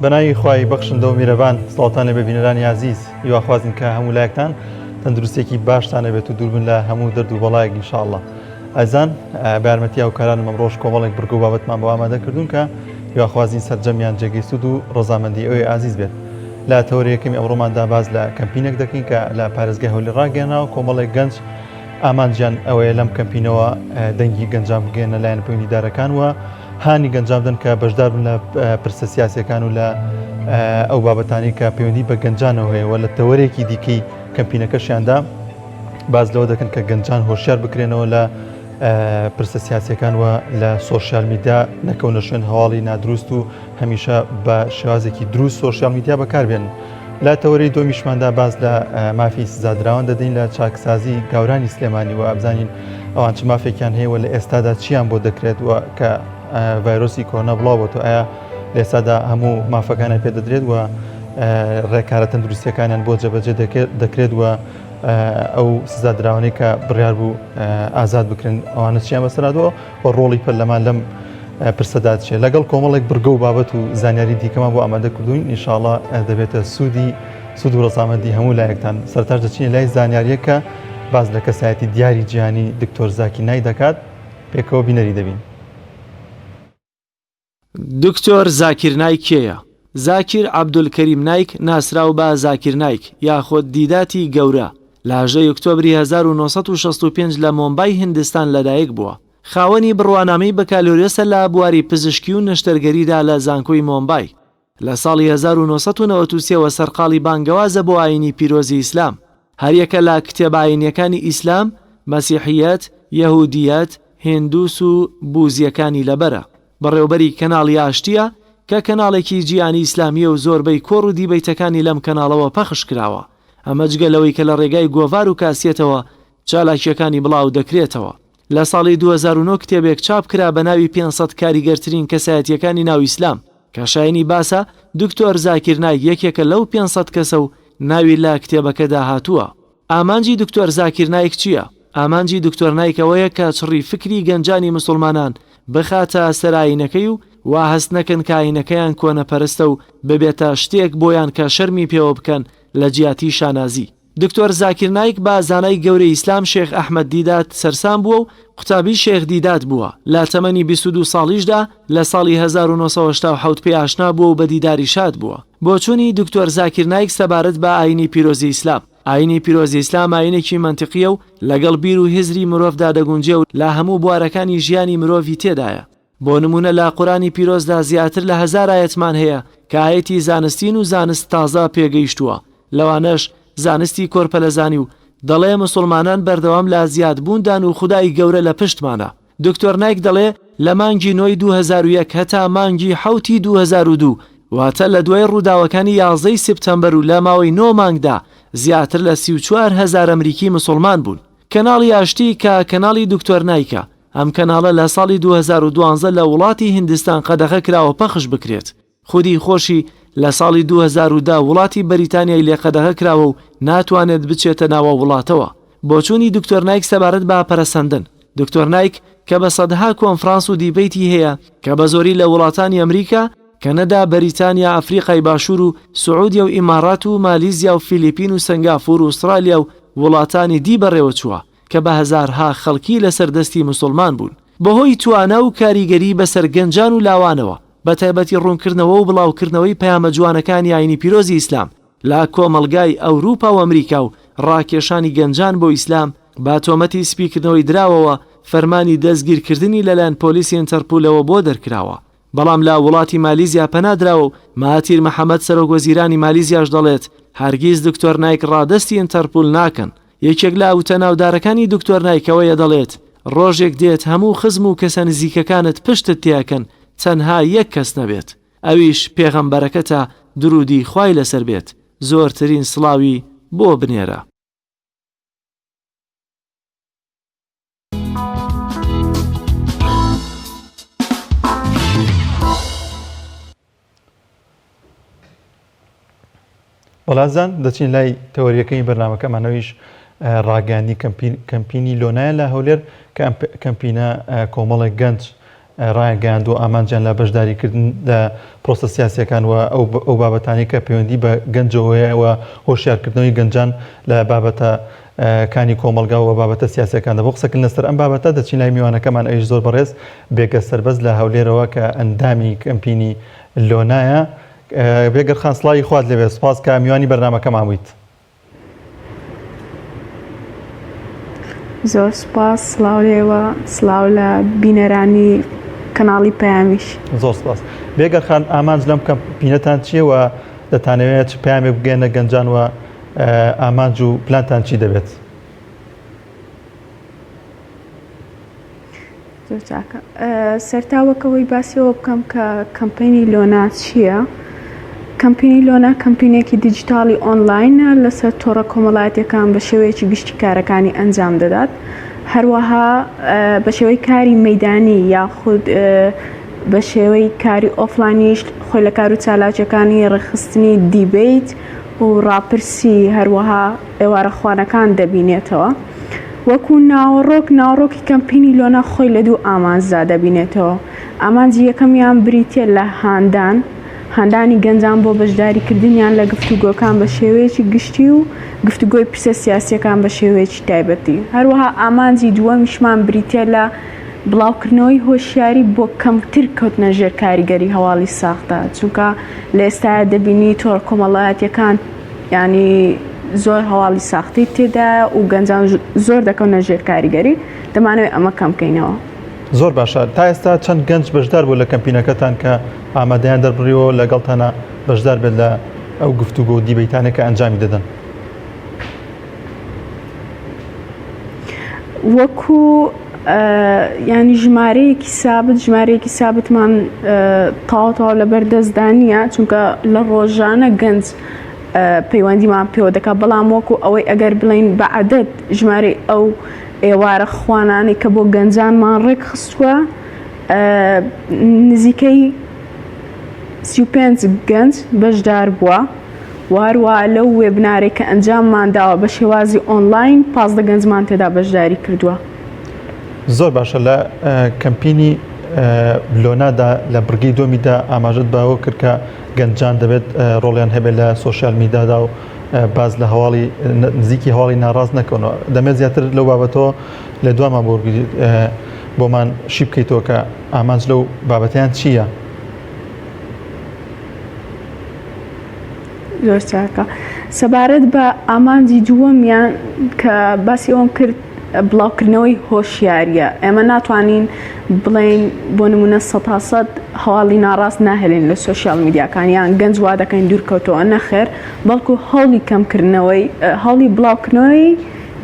بەناوی خوای بەخشندە و میرەبان سڵاوتان لێبێ بینەرانی ئازیز هیواخوازین کە هەموو لایەکتان تەندروستێکی باشتان هەبێت و دووربن لە هەموو دەرد و بەڵایەک ان شاء اللە ئازیزان بە یارمەتی هاوکارانم ئەمڕۆش کۆمەڵێک بڕگە و بابەتمان بۆ ئامادە کردوون کە هیواخوازین سەرجەمیان جێگەی سوود و ڕەزامەندی ئەوی ئازیز بێت لە تەوەرە یەکەمی ئەمڕۆماندا باس لە کەمپینێک دەکەین کە لە پارێزگای هەولێر ڕاگەیەنراوە کۆمەڵێک گەنج ئامانجیان ئەوەیە لەم کەمپینەوە دەنگی گەنجان بگەیەنە لایەنە پەیوەندیدارەکان و هانی گەنجان بدەن کە بەشدار بن لە پرسە سیاسیەکان و لە ئەو بابەتانی کە پەیوەندی بە گەنجانەوە هەیە و لە تەوەرێکی دیکەی کەمپینەکەشیاندا باس لەوە دەکەن کە گەنجان هۆشیار بکرێنەوە لە پرسە سیاسیەکان و لە سۆشیال میدیا نەکەونە شوێن هەواڵی نادروست و هەمیشە بە شێوازێکی دروست سۆشیال میدیا بەکاربێنن. لە تەوەرەی دووەمیشماندا باس لە مافی سزادراوان دەدەین لە چاکسازی گاورانی سلێمانی و ئەبزانین ئەوان چ مافێکیان هەیە و لە ئێستادا چیان بۆ دەکرێت و کە ڤایرۆسی کۆرۆنا بڵاو بۆتەوە ئایا لە ئێستادا هەموو مافەکانیان پێ دەدرێت و ڕێکارە تەندروستیەکانیان بۆ جێبەجێ دەکرێت و ئەو سزادراوانەی کە بڕیار بوو ئازاد بکرێن ئەوانە چیان بەسەرهاتووە و ڕۆڵی پەرلەمان لەم پرسەدا چیە لەگەڵ کۆمەڵێک بڕگە و بابەت و زانیاری دیکەمان بۆ ئامادە کردوین ئینشاڵا دەبێتە سوودی سوود و ڕەزامەندی هەموو لایەکتان سەرتاش دەچینە لای زانیاریەکە باس لە کەسایەتی دیاری جیهانی دکتۆر زاکی نای دەکات پێکەوە بینەری دەبین. دکتۆر زاکیر نایک کێیە؟ زاکیر عەبدولکەریم نایک ناسراو بە زاکیر نایک یاخود دیداتی گەورە لە هەژدە ی ئۆکتۆبری 1965 لە مۆمبای هیندستان لەدایک بووە. خاوەنی بڕوانامەی بەکالۆریۆسە لە بواری پزیشکی و نەشتەرگەریدا لە زانکۆی مۆمبای. لە ساڵی 1993 وە سەرقاڵی بانگەوازە بۆ ئایینی پیرۆزی ئیسلام. هەریەکە لە کتێبە ئایینیەکانی ئیسلام، مەسیحییەت، یەهودییەت، هیندوس و بوزییەکانی لەبەرە. بەڕێوبەری کەناڵی ئاشتییە کە کەناڵێکی جیهانی ئیسلامییە و زۆربەی کۆڕ و دیبەیتەکانی لەم کەناڵەوە پەخش کراوە. ئەمە جگە لەوەی کە لە ڕێگای گۆڤار و کاسیەتەوە چالاکییەکانی بڵاو دەکرێتەوە. لە ساڵی 2009 کتێبێک چاپ کرا بە ناوی 500 کاریگەرترین کەسایەتییەکانی ناو ئیسلام کە شایەنی باسە دکتۆر زاکیر نایک یەکێکە لەو 500 کەسە و ناوی لە کتێبەکەدا هاتووە. ئامانجی دکتۆر زاکیر نایک چییە؟ ئامانجی دکتۆر نایک ئەوەیە کە چڕی فکری گەنجانی مسوڵمانان بخاتە سەر ئایینەکەی و وا هەست نەکەن کە ئایینەکەیان کۆنەپەرستە و ببێتە شتێک بۆیان کە شەرمی پێوە بکەن لە جیاتی شانازی. دکتۆر زاکیر نایک بە زانای گەورەی ئیسلام شێخ ئەحمەد دیدات سەرسام بووە و قوتابی شێخ دیدات بووە، لە تەمەنی 22 ساڵیشدا لە ساڵی 1987 پێی ئاشنا بووە و بە دیداری شاد بووە. بۆچوونی دکتۆر زاکیر نایک سەبارەت بە ئایینی پیرۆزی ئیسلام. ئایینی پیرۆزی ئیسلام ئایینێکی مەنتقییە و لەگەڵ بیر و هزری مرۆڤدا دەگونجێ و لە هەموو بوارەکانی ژیانی مرۆڤی تێدایە. بۆ نموونە لە قورئانی پیرۆزدا زیاتر لە هەزار ئایەتمان هەیە کە ئایەتی زانستین و زانست تازە پێگەیشتووە لەوانەش زانستی کۆرپەلەزانی و دەڵێ مسوڵمانان بەردەوام لە زیادبووندان و خودای گەورە لە پشتمانە. دکتۆر نایک دەڵێ لە مانگی نۆی 2001 هەتا مانگی حەوتی 2002 واتە لە دوای ڕووداوەکانی یازدەی سپتەمبەر و لە ماوەی نۆ مانگدا زیاتر لە 34 هەزار ئەمریکی مسوڵمان بوون. کەناڵی ئاشتی کە کەناڵی دکتۆر نایکە ئەم کەناڵە لە ساڵی 2012 لە وڵاتی هیندستان قەدەغە کراوە پەخش بکرێت. خودی خۆشی لە ساڵی 2010 وڵاتی بەریتانیای لێ قەدەغە کراوە و ناتوانێت بچێتە ناو ئەو وڵاتەوە. بۆچوونی دکتۆر نایک سەبارەت بە پەرەسەندن. دکتۆر نایک کە بە سەدها کۆنفرانس و دیبەیتی هەیە کە بە زۆری لە وڵاتانی ئەمریکا، کەنەدا، بەریتانیا، ئەفریقای باشوور و سعودیە و ئیماڕات و مالیزیا و فیلیپین و سەنگافور و ئوسترالیا و وڵاتانی دی بەڕێوەچووە کە بە هەزارها خەڵکی لەسەر دەستی مسوڵمان بوون بەهۆی توانا و کاریگەری بەسەر گەنجان و لاوانەوە بەتایبەتی ڕوونکردنەوە و بڵاوکردنەوەی پەیامە جوانەکانی ئاینی پیرۆزی ئیسلام لە کۆمەڵگای ئەوروپا و ئەمریکا و ڕاکێشانی گەنجان بۆ ئیسلام بە تۆمەتی سپیکردنەوەی دراوەوە فەرمانی دەستگیرکردنی لەلایەن پۆلیسی ئینتەرپولەوە بۆ دەرکراوە بەڵام لە وڵاتی مالیزیا پەنا دراوە و مەهاتیر محەمەد سەرۆک وەزیرانی مالیزیاش دەڵێت هەرگیز دکتۆر نایک ڕادەستی ئینتەرپول ناکەن. یەکێک لە وتە ناودارەکانی دکتۆر نایک ئەوەیە دەڵێت ڕۆژێک دێت هەموو خزم و کەسە نزیکەکانت پشتت تێئەکەن تەنها یەک کەس نەبێت ئەویش پێغەمبەرەکەتە درودی خوای لەسەر بێت زۆرترین سڵاوی بۆ بنێرە. بەڵازان دەچین لای تەوەریەکەی بەرنمەکەمانەوەیش ڕاگەاندنی کەمپینی لۆنایە لە هەولێر کە کەمپینە کۆمەڵێک گەنج ڕایانگەیاندووە ئامانجیان لە بەشداریکردن لە پرۆسە سیاسییەکان و ئەو بابەتانەی کە پەیوەندی بە گەنجەوە هەیە و هۆشیارکردنەوەی گەنجان لە بابەتە کانی کۆمەڵگا و بابەتە سیاسیەکاندا. بۆ قسەکردن لەسەر ئەم بابەتە دەچین لای میوانەکەمان ئەویش زۆر بەڕێز بێگەر سەربەست لە هەولێرەوە کە ئەندامی کەمپینی لۆنایە. بێگەر خان سڵاوی خوات لێبێت سوپاس کە میوانی بەرنامەکەمان بوویت. زۆر سوپاس سڵاو لێوە سڵاو لە بینەرانی کەناڵی پەیامیش. زۆر سوپاس. بێگەر خان ئامانج لەم کەمپینەتان چییە و دەتانەوێت چ پەیامێک بگەیەنە گەنجان و ئامانج و پلانتان چی دەبێت؟ زۆر چاکە سەرتا وەک ئەوەی باسی ئەوە بکەم کە کەمپینی لۆنا چییە؟ کەمپینی لۆنا کەمپینێکی دیجیتاڵی ئۆنلاینە لەسەر تۆڕە کۆمەڵایەتیەکان بە شێوەیەکی گشتی کارەکانی ئەنجام دەدات هەروەها بە شێوەی کاری مەدانی یاخود بە شێوەی کاری ئۆفلاینیش خۆی لە کار و چالاکیەکانی ڕێکخستنی دیبیت و ڕاپرسی هەروەها ئێوارەخوانەکان دەبینێتەوە. وەکو ناوەڕۆک، ناوەڕۆکی کەمپینی لۆنا خۆی لە دوو ئامانجدا دەبینێتەوە. ئامانجی یەکەمیان بریتییە لە هاندان، هاندانی گەنجان بۆ بەشداریکردنیان لە گفتوگۆکان بە شێوەیەکی گشتی و گفتوگۆی پرسە سیاسییەکان بە شێوەیەکی تایبەتی. هەروەها ئامانجی دووەمیشمان بریتییە لە بڵاوکردنەوەی هۆشیاری بۆ کەمتر کەوتنە ژێر کاریگەری هەواڵی ساختە، چونکە لە ئێستایا دەبینی تۆڕە کۆمەڵایەتیەکان یانی زۆر هەواڵی ساختەی تێدایە و گەنجان زۆر دەکەونە ژێر کاریگەری، دەمانەوێت ئەمە کەم بکەینەوە. زۆر باشە تا ئێستا چەند گەنج بەشدار بوو لە کەمپینەکەتان کە ئامادەیان دەربڕیوە لەگەڵتانە بەشدار بێت لە ئەو گفتوگۆ و دیبەیتانە کە ئەنجامی دەدەن؟ وەکو ینی ژمارەیەکی سابت ژمارەیەکی سابتمان تاو تاو لەبەر دەستدا نییە چونکە لە ڕۆژانە گەنج پەیوەندیمان پێوە دەکات بەڵام وەکو ئەوەی ئەگەر بڵین بە عدد ژمارەی ئەو ئێوارە خوانانەی کە بۆ گەنجانمان ڕێک خستووە نزیکەی 35 گەنج بەشدار بووە. و هەروەها لەو وێبنارەی کە ئەنجاممان داوە بە شێوازی ئۆنلاین 15 گەنجمان تێدا بەشداری کردووە. زۆر باشە لە کەمپینی لۆنادا لە بڕگەی دووەمیدا ئاماژەت بەوە کرد کە گەنجان دەبێت ڕۆڵیان هەبێت لە سۆشیال میدادا و باز لە هەواڵی نزیکی هەواڵی ناڕاست نەکەونەوە دەمێت زیاتر لەو بابەتەوە لە دوامان بۆ بۆمان شی بکەیتەوە کە ئامانج لەو بابەتیان چییە؟ زۆر چاکە. سەبارەت بە ئامانجی دووەمیان کە باسی ئەوەم کرد بڵاوکردنەوەی هۆشیاریە ئێمە ناتوانین بڵێین بۆ نمونە سەتاسەد هەواڵی ناڕاست ناهێلین لە سۆشیال میدیاکان یان گەنج وا دەکەین دوورکەوتەوە نەخێر بەڵکو هەوڵی کەمکردنەوەی هەوڵی بڵاوکردنەوەی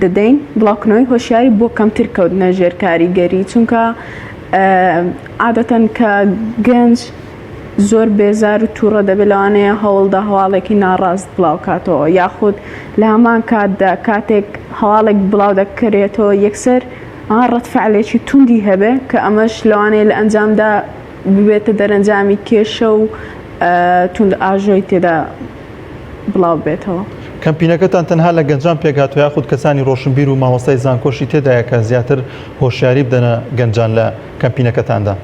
دەدەین بڵاوکردنەوەی هۆشیاری بۆ کەمتر کەوتنە ژێر کاریگەری چونکە عادەتەن کە گەنج زۆر بێزار و توڕە دەبێت لەوانەیە هەوڵدا هەواڵێکی ناڕاست بڵاوکاتەوە یاخود لە هەمان کاتدا کاتێک هەواڵێک بڵاو دەکرێتەوە یەکسەر ڕەت فعلێکی توندی هەبێ کە ئەمەش لەوانەیە لە ئەنجامدا ببێتە دەرەنجامی کێشە و توند ئاژۆی تێدا بڵاو بێتەوە. کەمپینەکەتان تەنها لە گەنجان پێکهاتووە یاخود کەسانی ڕۆشنبیر و مامۆستای زانکۆشی تێدایە کە زیاتر هۆشیاری بدەنە گەنجان لە کەمپینەکەتاندا؟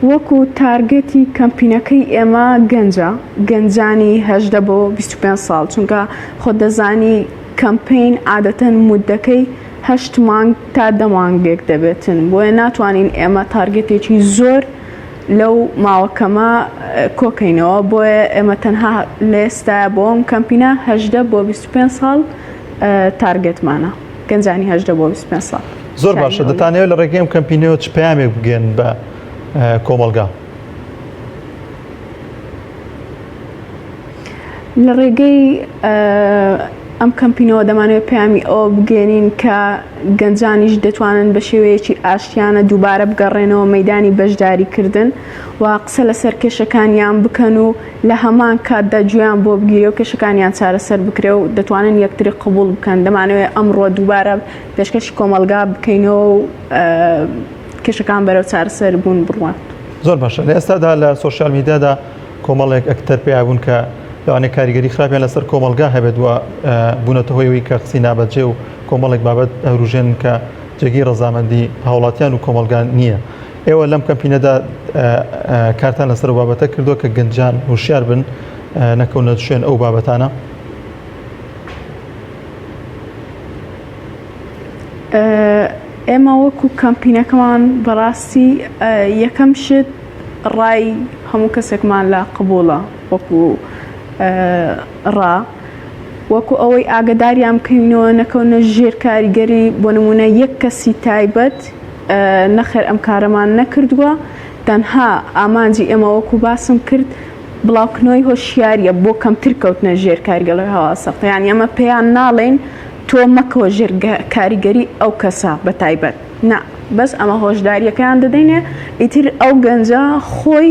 وەکو تارگێتی کەمپینەکەی ئێمە گەنجە، گەنجانی 18 بۆ 25 ساڵ، چونکە خۆت دەزانی کەمپین عادەتەن مودەکەی هەشت مانگ تا دە مانگێک دەبێتن، بۆیە ناتوانین ئێمە تارگێتێکی زۆر لەو ماوە کەمە کۆکەینەوە، بۆیە ئێمە تەنها لە ئێستایا بۆ ئەم کەمپینە 18 بۆ 25 ساڵ تارگێتمانە. گەنجانی 18 بۆ 25 ساڵ. زۆر باشە دەتانەوێت لە ڕێگەی ئەم کەمپینەوە چ پەیامێک بگەن بە کۆمەڵگا؟ لە ڕێگەی ئەم کەمپینەوە دەمانەوێت پەیامی ئەوە بگەێنین کە گەنجانیش دەتوانن بە شێوەیەکی ئاشتیانە دووبارە بگەڕێنەوە مەدانی بەشداریکردن و قسە لەسەر کێشەکانیان بکەن و لە هەمان کاتدا گوێیان بۆ بگیرێ و کێشەکانیان چارەسەر بکرێ و دەتوانن یەکتری قبوڵ بکەن، دەمانەوێت ئەمڕۆ دووبارە پێشکەشی کۆمەڵگا بکەینەوە و کێشەکان بەرەو چارەسەر بوون بڕوات. زۆر باشە لە ئێستادا لە سۆشیال میدیادا کۆمەڵێک ئەکتەر پەیا بوون کە لەوانەیە کاریگەری خراپیان لەسەر کۆمەڵگا هەبێت و بوونەتە هۆی ئەوەی کە قسەی نابەجێ و کۆمەڵێک بابەت هەوروژێنن کە جێگەی ڕەزامەندی هاوڵاتیان و کۆمەڵگا نییە. ئێوە لەم کەمپینەدا کارتان لەسەر ئەو بابەتە کردووە کە گەنجان هۆشیار بن نەکەونە شوێن ئەو بابەتانە؟ ئێمە وەکو کەمپینەکەمان بەڕاستی یەکەم شت ڕای هەموو کەسێکمان لا قبوڵە وەکو ڕا وەکو ئەوەی ئاگداریان بکەینەوە نەکەونە ژێر کاریگەری بۆ نمونە یەک کەسی تایبەت نەخێر ئەم کارەمان نەکردووە تەنها ئامانجی ئێمە وەکو باسم کرد بڵاوکردنەوەی هۆشیاریە بۆ کەمتر کەوتنە ژێر کاریگەڵی هەوا سەختە یانی ئەمە پێیان ناڵێین تۆ مەکەوە ژێر کاریگەری ئەو کەسە بە تایبەت نا بەس ئەمە هۆشداریەکەیان دەدەینێ ئیتر ئەو گەنجە خۆی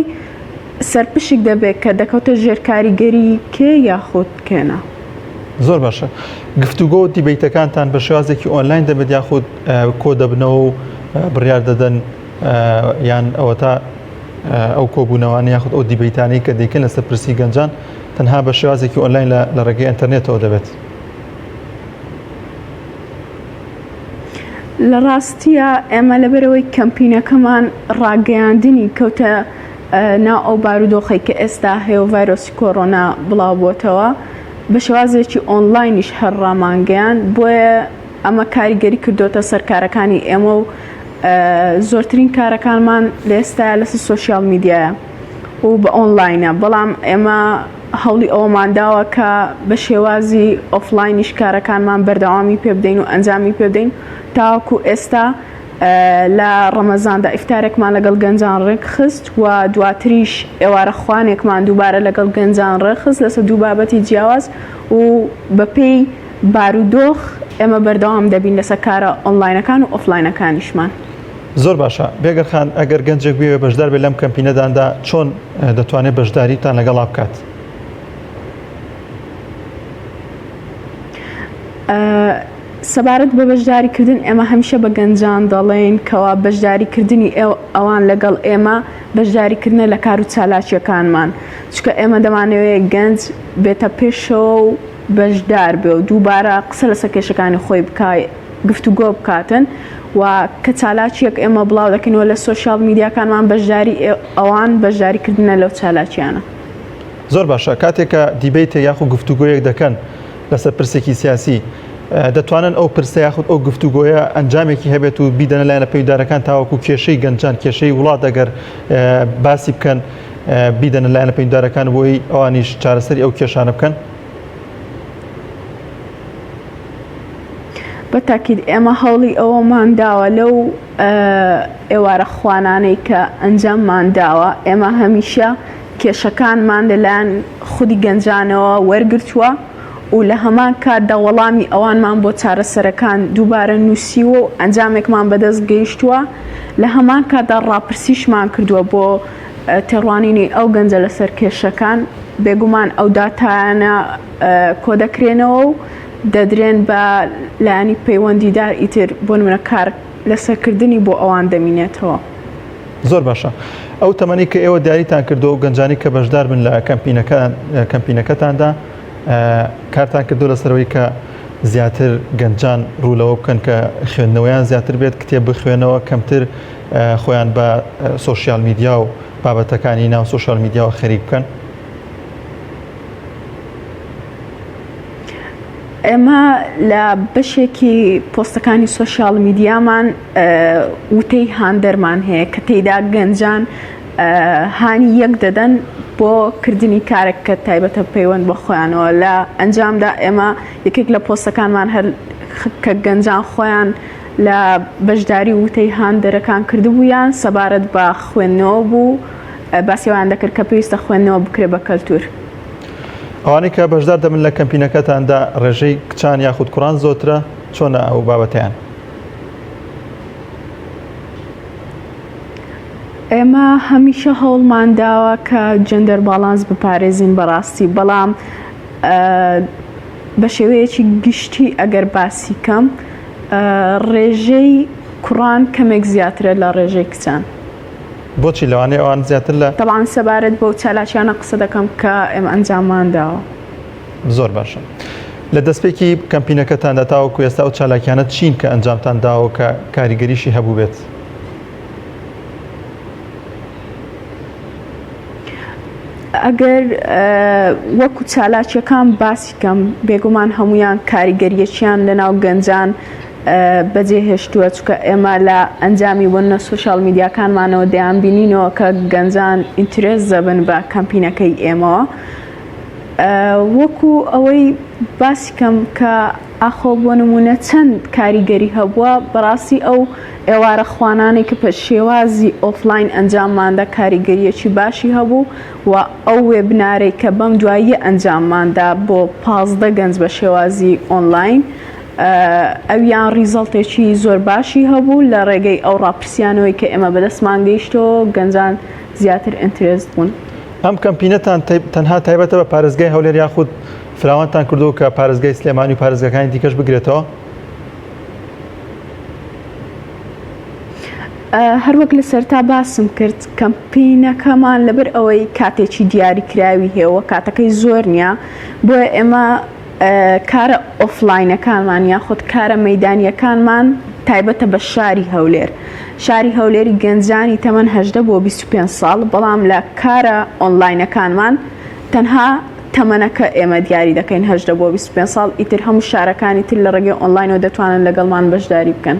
سەرپشک دەبێت کە دەکەوتە ژێر کاریگەری کێ یاخود کێ نا. زۆر باشە گفتوگۆ و دیبەیتەکانتان بە شێوازێکی ئۆنلاین دەبێت یاخود کۆ دەبنەوە و بڕیار دەدەن یان ئەوەتا ئەو کۆبوونەوانە یاخود ئەو دیبەیتانەی کە دەیکەن لەسەر پرسی گەنجان تەنها بە شێوازێکی ئۆنلاین لە ڕێگەی ئینتەرنێتەوە دەبێت؟ لە ڕاستیە ئێمە لەبەرەوەی کەمپینەکەمان ڕاگەیاندنی کەوتە ناو ئەو بارودۆخەی کە ئێستا هەیە و ڤایرۆسی کۆرۆنا بڵاو بۆتەوە بە شێوازێکی ئۆنلاینیش هەر ڕامانگەیان بۆیە ئەمە کاریگەری کردۆتە سەر کارەکانی ئێمە و زۆرترین کارەکانمان لە ئێستا لەسەر سۆشیال میدیایە و بە ئۆنلاینە بەڵام ئێمە هەوڵی ئەوەمان داوە کە بە شێوازی ئۆفلاینیش کارەکانمان بەردەوامی پێ بدەین و ئەنجامی پێ بدەین تاوەکو ئێستا لە ڕەمەزاندا ئیفتارێکمان لەگەڵ گەنجان ڕێکخست و دواتریش ئێوارە خوانێکمان دووبارە لەگەڵ گەنجان ڕێکخست لەسەر دوو بابەتی جیاواز و بەپێی بارودۆخ ئێمە بەردەوام دەبین لەسەر کارە ئۆنلاینەکان و ئۆفلاینەکانیشمان. زۆر باشە بێگەر خان ئەگەر گەنجێک بێ بەشدار بێت لەم کەمپینەداندا چۆن دەتوانێت بەشداریتان لەگەڵا بکات؟ سەبارەت بە بەشداریکردن ئێمە هەمیشە بە گەنجان دەڵێین کەوا بەشداریکردنی ئەوان لەگەڵ ئێمە بەشداریکردنە لە کار و چالاکیەکانمان چونکە ئێمە دەمانەوێت گەنج بێتە پێشەوە و بەشدار بێ و دووبارە قسە لەسەر کێشەکانی خۆی بکا گفتوگۆ بکاتن و کە چالاکیەک ئێمە بڵاو دەکەینەوە لە سۆشیال میدیاکانمان بەشداری ئەوان بەشداریکردنە لەو چالاکیانە. زۆر باشە کاتێک کە دیبەیتێک یاخو گفتوگۆیەک دەکەن لەسەر پرسێکی سیاسی دەتوانن ئەو پرسە یاخود ئەو گفتوگۆیە ئەنجامێکی هەبێت و بیدەنە لایەنە پەیوەندیدارەکان تاوەکو کێشەی گەنجان کێشەی وڵات ئەگەر باسی بکەن بیدەنە لایەنە پەیوەندیدارەکان بۆی ئەوانیش چارەسەری ئەو کێشانە بکەن؟ بە تاکید ئێمە هەوڵی ئەوەمان داوە لەو ئێوارە خوانانەی کە ئەنجاممان داوە ئێمە هەمیشە کێشەکانمان لەلایەن خودی گەنجانەوە وەرگرتووە و لە هەمان کاتدا وەڵامی ئەوانمان بۆ چارەسەرەکان دووبارە نووسیوە و ئەنجامێکمان بەدەست گەیشتووە لە هەمان کاتدا ڕاپرسیشمان کردووە بۆ تێڕوانینی ئەو گەنجە لەسەر کێشەکان، بێگومان ئەو داتایانە کۆدەکرێنەوە و دەدرێن بە لایەنی پەیوەندیدار ئیتر بۆ نمونە کار لەسەرکردنی بۆ ئەوان دەمینێتەوە. زۆر باشە ئەو تەمەنی کە ئێوە دیاریتان کردو و گەنجانی کە بەشدار بن لە کەمپینەکە کەمپینەکەتاندا کارتان کردو لەسەرەوەی کە زیاتر گەنجان ڕوو لەوە بکەن کە خوێندنەوەیان زیاتر بێت کتێب بخوێنەوە کەمتر خۆیان بە سۆشیال میدیا و بابەتەکانی ناو سۆشیال میدیاوە خەریک بکەن؟ ئێمە لە بەشێکی پۆستەکانی سۆشیال میدیامان وتەی هاندەرمان هەیە کە تێیدا گەنجان هانی یەک دەدەن بۆ کردنی کارێک کە تایبەتە پەیوەند بە خۆیانەوە لە ئەنجامدا ئێمە یەکێک لە پۆستەکانمان هەر کە گەنجان خۆیان لە بەشداری وتەی هاندەرەکان کردبوویان سەبارەت بە خوێندنەوە بوو، باسی ئەوەیان دەکرد کە پێویستە خوێندنەوە بکرێت بە کەلتوور. ئەوانەی کە بەشدار دەبن لە کەمپینەکەتاندا ڕێژەی کچان یاخود کوڕان زۆرترە، چۆنە ئەو بابەتەیان؟ ئێمە هەمیشە هەوڵمان داوە کە جێندەر باڵانس بپارێزین بەڕاستی، بەڵام بە شێوەیەکی گشتی ئەگەر باسی کەم ڕێژەی کوڕان کەمێک زیاترە لە ڕێژەی کچان. بۆچی لەوانەیە ئەوان زیاتر لە. تەبعەن سەبارەت بەو چالاکیانە قسە دەکەم کە ئێمە ئەنجاممان داوە. زۆر باشە. لە دەستپێکی کەمپینەکەتاندا تاوەکو ئێستا ئەو چالاکیانە چین کە ئەنجامتان داوە کە کاریگەریشی هەبووبێت؟ ئەگەر وەکو چالاکیەکان باسی کەم بێگومان هەمویان کاریگەریەکیان لەناو گەنجان بەجێ هێشتووە چونکە ئێمە لە ئەنجامی بۆنە سۆشیال میدیاکانمانەوە دەیان بینینەوە کە گەنجان interest دەبن بە کەمپینەکەی ئێمەوە وەکو ئەوەی باسی کەم کە ئاخۆ بۆ نمونە چەند کاریگەری هەبووە بەڕاستی ئەو ئێوارە خوانانەی کە بە شێوازی ئۆفلاین ئەنجامماندا کاریگەریەکی باشی هەبوو و ئەو وێبنارەی کە بەم دواییە ئەنجامماندا بۆ 15 گەنج بە شێوازی ئۆنلاین ئەویان result ێکی زۆر باشی هەبوو لە ڕێگەی ئەو ڕاپرسیانەوەی کە ئێمە بەدەستمان گەیشتەوە گەنجان زیاتر interest بوون. ئەم کەمپینەتان تەنها تایبەتە بە پارێزگای هەولێر یاخود فراوانتان کردووە کە پارێزگای سلێمانی و پارێزگاکانی دیکەش بگرێتەوە؟ هەروەک لە سەرتا باسم کرد کەمپینەکەمان لەبەر ئەوەی کاتێکی دیاریکراوی هەیە و کاتەکەی زۆر نییە بۆیە ئێمە کارە ئۆفلاینەکانمان یاخود کارە مەیدانیەکانمان تایبەتە بە شاری هەولێر شاری هەولێری گەنجانی تەمەن 18 بۆ 25 ساڵ بەڵام لە کارە ئۆنلاینەکانمان تەنها تەمەنەکە ئێمە دیاری دەکەین 18 بۆ 25 ساڵ ئیتر هەموو شارەکانی تر لە ڕێگەی ئۆنلاینەوە دەتوانن لەگەڵمان بەشداری بکەن.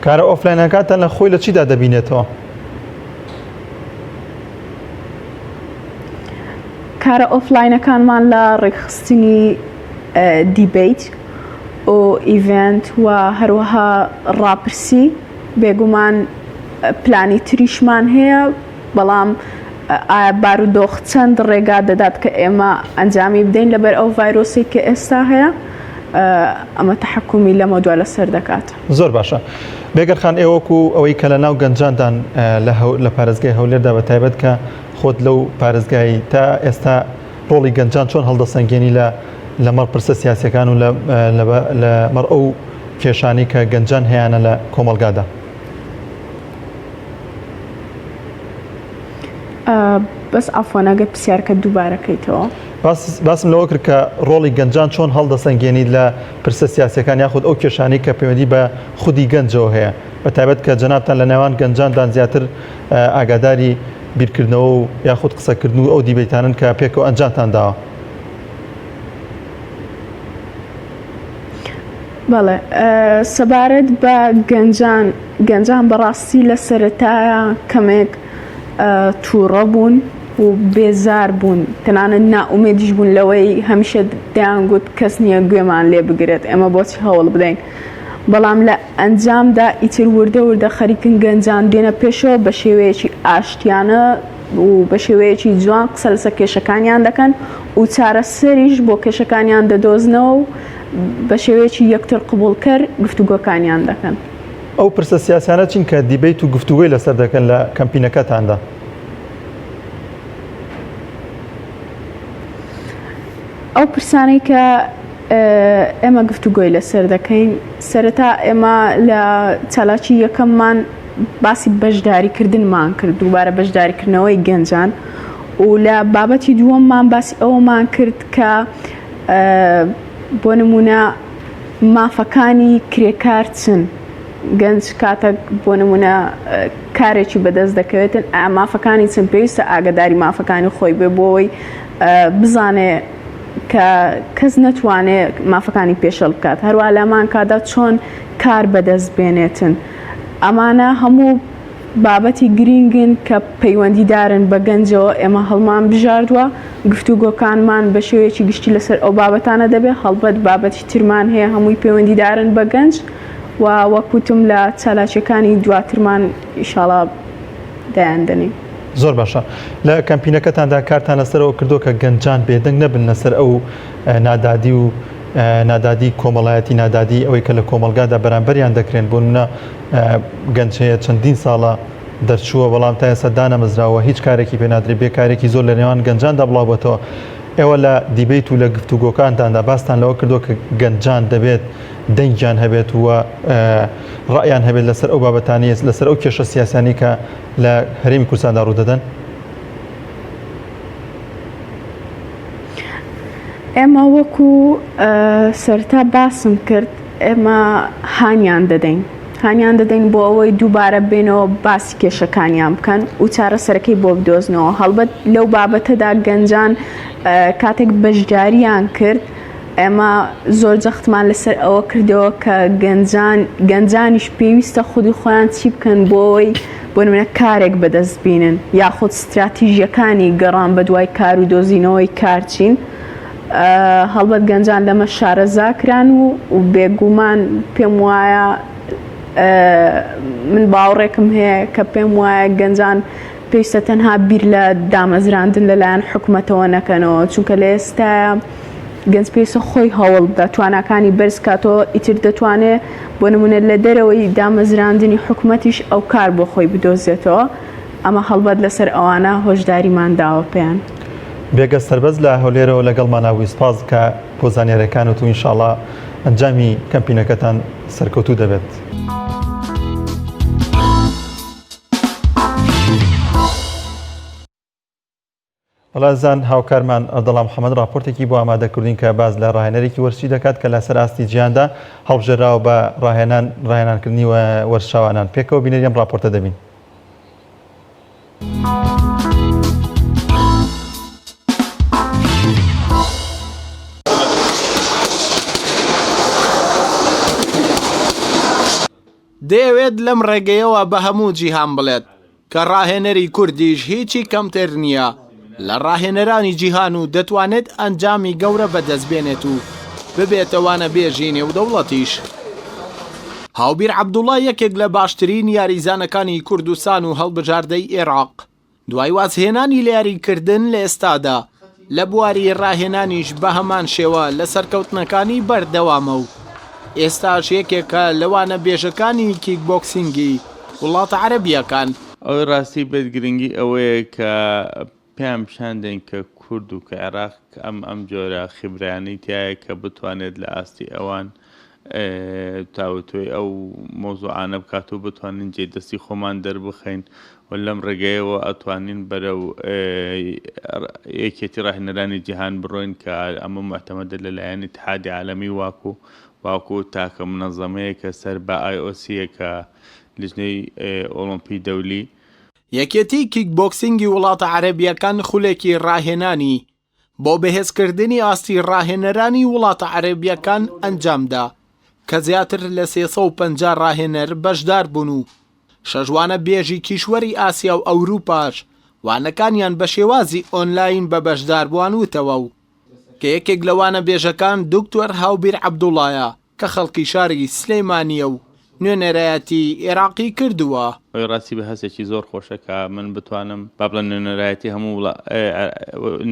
کارە ئۆفلاینەکانتان لە خۆی لە چیدا دەبینێتەوە؟ کارە ئۆفلاینەکانمان لە ڕێکخستنی debate و event و هەروەها ڕاپرسی، بێگومان پلانی تریشمان هەیە، بەڵام ئایا بارودۆخ چەند ڕێگا دەدات کە ئێمە ئەنجامی بدەین لەبەر ئەو ڤایرۆسەی کە ئێستا هەیە، ئەمە تەحەکومی لەمەودوا لەسەر دەکات. زۆر باشە بێگەر خان ئێوە وەکو ئەوەی کە لە ناو گەنجاندان لە پارێزگای هەولێردا بە تایبەت کە خۆت لەو پارێزگای تا ئێستا ڕۆڵی گەنجان چۆن هەڵدەسەنگێنی لە لەمەڕ پرسە سیاسەکان و لە مەڕ ئەو کێشانەی کە گەنجان هەیانە لە کۆمەڵگادا؟ بەس عەفوەن ئەگەر پرسیارەکەت دووبارە کەیتەوە. باسم لەوە کرد کە ڕۆڵی گەنجان چۆن هەڵدەسەنگێنیت لە پرسە سیاسیەکان یاخود ئەو کێشانەی کە پەیوەندی بە خودی گەنجەوە هەیە بە تایبەت کە جەنابتان لە نێوان گەنجاندان زیاتر ئاگاداری بیرکردنەوە و یاخود قسەکردن و ئەو دیبەیتانن کە پێکەوە ئەنجامتان داوە. بەڵێ سەبارەت بە گەنجان گەنجان بەڕاستی لە سەرەتایە کەمێک تووڕە بوون و بێزار بوون تەنانەت نائومێدیش بوون لەوەی هەمیشە دەیانگوت کەس نییە گوێمان لێ بگرێت ئێمە بۆچی هەوڵ بدەین بەڵام لە ئەنجامدا ئیتر وردە وردە خەریکن گەنجان دێنە پێشەوە بە شێوەیەکی ئاشتیانە و بە شێوەیەکی جوان قسە لەسەر کێشەکانیان دەکەن و چارەسەریش بۆ کێشەکانیان دەدۆزنەوە و بە شێوەیەکی یەکتر قبوڵکەر گفتوگۆکانیان دەکەن. ئەو پرسە سیاسیانە چین کە دیبەیت و گفتوگۆی لەسەر دەکەن لە کەمپینەکەتاندا؟ ئەو پرسانەی کە ئێمە گفتوگۆی لەسەر دەکەین، سەرەتا ئێمە لە چالاکی یەکەممان باسی بەشداریکردنمان کرد، دووبارە بەشداریکردنەوەی گەنجان و لە بابەتی دووەممان باسی ئەوەمان کرد کە بۆ نموونە مافەکانی کرێکار چن؟ گەنج کاتەک بۆ نموونە کارێکی بەدەست دەکەوێتن ئایا مافەکانی چن؟ پێویستە ئاگاداری مافەکانی خۆی بێ بۆ ئەوەی بزانێ کە کەس نەتوانێ مافەکانی پێشێل بکات هەروە لەمان کادا چۆن کار بەدەست بێنێتن ئەمانە هەموو بابەتی گرینگن کە پەیوەندیدارن بە گەنجەوە، ئێمە هەڵمان بژاردوە، گفتوگۆکانمان بە شێوەیەکی گشتی لەسەر ئەو بابەتانە دەبێت، هەڵبەت بابەتی ترمان هەیە هەمووی پەیوەندیدارن بە گەنج و وەک وتم لە چالاکیەکانی دواترمان ئیشاڵا دایاندەنێین. زۆر باشە. لە کەمپینەکەتاندا کارتان لەسەر ئەوە کردووە کە گەنجان بێدەنگ نەبن لەسەر ئەو نادادی و نادادی کۆمەڵایەتی، نادادی ئەوەی کە لە کۆمەڵگادا بەرامبەریان دەکرێن، بۆ نمونە گەنج هەیە چەندین ساڵە دەرچووە بەڵام تا ئێستا دانەمەزراوە هیچ کارێکی پێ نادرێت بێکارێکی زۆر لە نێوان گەنجاندا بڵاوبێتەوە ئێوە لە دیبیت و لە گفتوگۆکانتاندا باستان لەوە کردووە کە گەنجان دەبێت دەنگیان هەبێت و ڕأیان هەبێت لەسەر ئەو بابەتانی لەسەر ئەو کێشە سیاسیانی کە لە هەرێمی کوردستاندا ڕوودەدەن؟ ئێمە وەکو سەرتا باسم کرد ئێمە هانیان دەدەین هانیان دەدەین بۆ ئەوەی دووبارە بێنەوە باسی کێشەکانیان بکەن و چارەسەرەکەی بۆ بدۆزنەوە هەڵبەت لەو بابەتەدا گەنجان کاتێک بەشداریان کرد ئێمە زۆر جەختمان لەسەر ئەوە کردەوە کە گەنجان گەنجانیش پێویستە خودی خۆیان چی بکەن بۆ ئەوەی بۆ نمونە کارێک بەدەست بینن یاخود ستراتیژیەکانی گەڕان بەدوای کار و دۆزینەوەی کار چین. هەڵبەت گەنجان لەمە شارەزا کران و بێگومان پێم وایە من باوەڕێکم هەیە کە پێم وایە گەنجان پێویستە تەنها بیر لە دامەزراندن لەلایەن حکومەتەوە نەکەنەوە چونکە لە ئێستایا گەنج پێویستە خۆی هەوڵ بدات تواناکانی بەرز کاتەوە ئیتر دەتوانێ بۆ نمونە لە دەرەوەی دامەزراندنی حکومەتیش ئەو کار بۆ خۆی بدۆزێتەوە ئەمە هەڵبەت لەسەر ئەوانە هۆشداریمان داوە پێیان. بێگەز سەربەست لە هەولێرەوە لەگەڵمانا بووی سپاس کە بۆ زانیاریەکانت و ئینشاڵا ئەنجامی کەمپینەکەتان سەرکەوتوو دەبێت. بەڵێزان هاوکارمان ئەردەڵان محەمەد ڕاپۆرتێکی بۆ ئامادە کردوین کە باس لە ڕاهێنەرێکی وەرزشی دەکات کە لەسەر ئاستی جیهاندا هەڵبژێراوە بە ڕاهێنان ڕاهێنانکردنی وەرزشەوانان. پێکەوە بینەری ئەم ڕاپۆرتە دەبین. دەیەوێت لەم ڕێگەیەوە بە هەموو جیهان بڵێت کە ڕاهێنەری کوردیش هیچی کەمتر نییە لە ڕاهێنەرانی جیهان و دەتوانێت ئەنجامی گەورە بەدەست بێنێت و ببێتە وانەبێژی نێودەوڵەتیش. هاوبیر عەبدوڵا یەکێک لە باشترین یاریزانەکانی کوردستان و هەڵبژاردەی ئێراق، دوای وازهێنانی لە یاریکردن لە ئێستادا لە بواری راهێنانیش بەهەمان شێوە لە سەرکەوتنەکانی بەردەوامە و ئێستاش یەکێکە لە وانەبێژەکانی کیک بۆکسینگی وڵاتە عەرەبییەکان. ئەوەی ڕاستی بێت گرنگی ئەوەیە کە پێیان پیشان دەین کە کورد و کە عێراق ئەم ئەم جۆرە خیبرانەی تیایە کە بتوانێت لە ئاستی ئەوان تاوتوێی ئەو مەوزوعانە بکات و بتوانین جێ دەستی خۆمان دەربخەین و لەم ڕێگەیەوە ئەتوانین بەرەو یەکێتی ڕاهێنەرانی جیهان بڕۆین کە ئەمە معتەمەدە لەلایەن ئیتحادی عالەمی واکو واکو تاکە منەزەمەیە کە سەر بە IOC کە لیژنەی ئۆڵۆمپی دەولی. یەکێتی کیک بۆکسینگی وڵاتە عەرەبییەکان خولێکی ڕاهێنانی بۆ بەهێزکردنی ئاستی ڕاهێنەرانی وڵاتە عەرەبییەکان ئەنجامدا کە زیاتر لە 350 ڕاهێنەر بەشداربوون و شەش وانەبێژی کیشوەری ئاسیا و ئەوروپاش وانەکانیان بە شێوازی ئۆنلاین بە بەشداربووان وتەوە و کە یەکێک لە وانەبێژەکان دکتۆر هاوبیر عەبدوڵایە کە خەڵکی شاری سلێمانییە و نوێنەرایەتی ئێراقی کردووە. ئەوەی ڕاستی بە هەستێکی زۆر خۆشە کە من بتوانم با بڵێم نوێنەرایەتی هەموو وڵا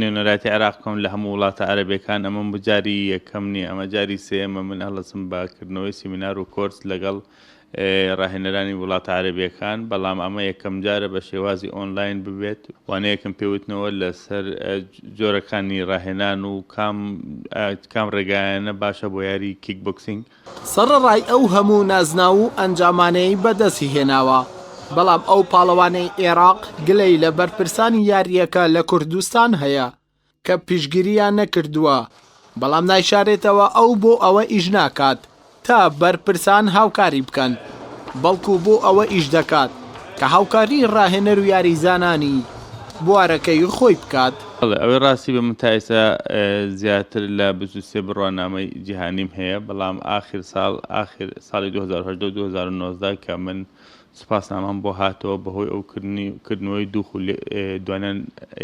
نوێنەرایەتی عێراق بکەم لە هەموو وڵاتە عەرەبیەکان ئەمە بۆ جاری یەکەم نییە ئەمە جاری سێیەمە من هەڵەسم بە کردنەوەی سیمینار و کۆرس لەگەڵ ڕاهێنەرانی وڵاتە عەرەبیەکان بەڵام ئەمە یەکەم جارە بە شێوازی ئۆنلاین ببێت وانەیەکم پێوتنەوە لەسەر جۆرەکانی ڕاهێنان و کام کام ڕێگایانە باشە بۆ یاری کیک بۆکسینگ. سەڕەڕای ئەو هەموو نازناو و ئەنجامانەی بەدەستی هێناوە، بەڵام ئەو پاڵەوانەی ئێراق گلەی لە بەرپرسانی یارییەکە لە کوردستان هەیە کە پشتگیرییان نەکردووە، بەڵام نایشارێتەوە ئەو بۆ ئەوە ئیش ناکات تا بەرپرسان هاوکاری بکەن، بەڵکو بۆ ئەوە ئیش دەکات کە هاوکاری راهێنەر و یاریزانانی بوارەکەی خۆی بکات. بەڵێ ئەوەی ڕاستی بێ من تا ئێستا زیاتر لە 23 بڕوانامەی جیهانیم هەیە بەڵام ئاخیر ساڵ ئاخیر ساڵی 2018 و 2019 کە من سوپاسنامەم بۆ هاتەوە بەهۆی ئەو کردنی کردنەوەی دوو خول دوانیان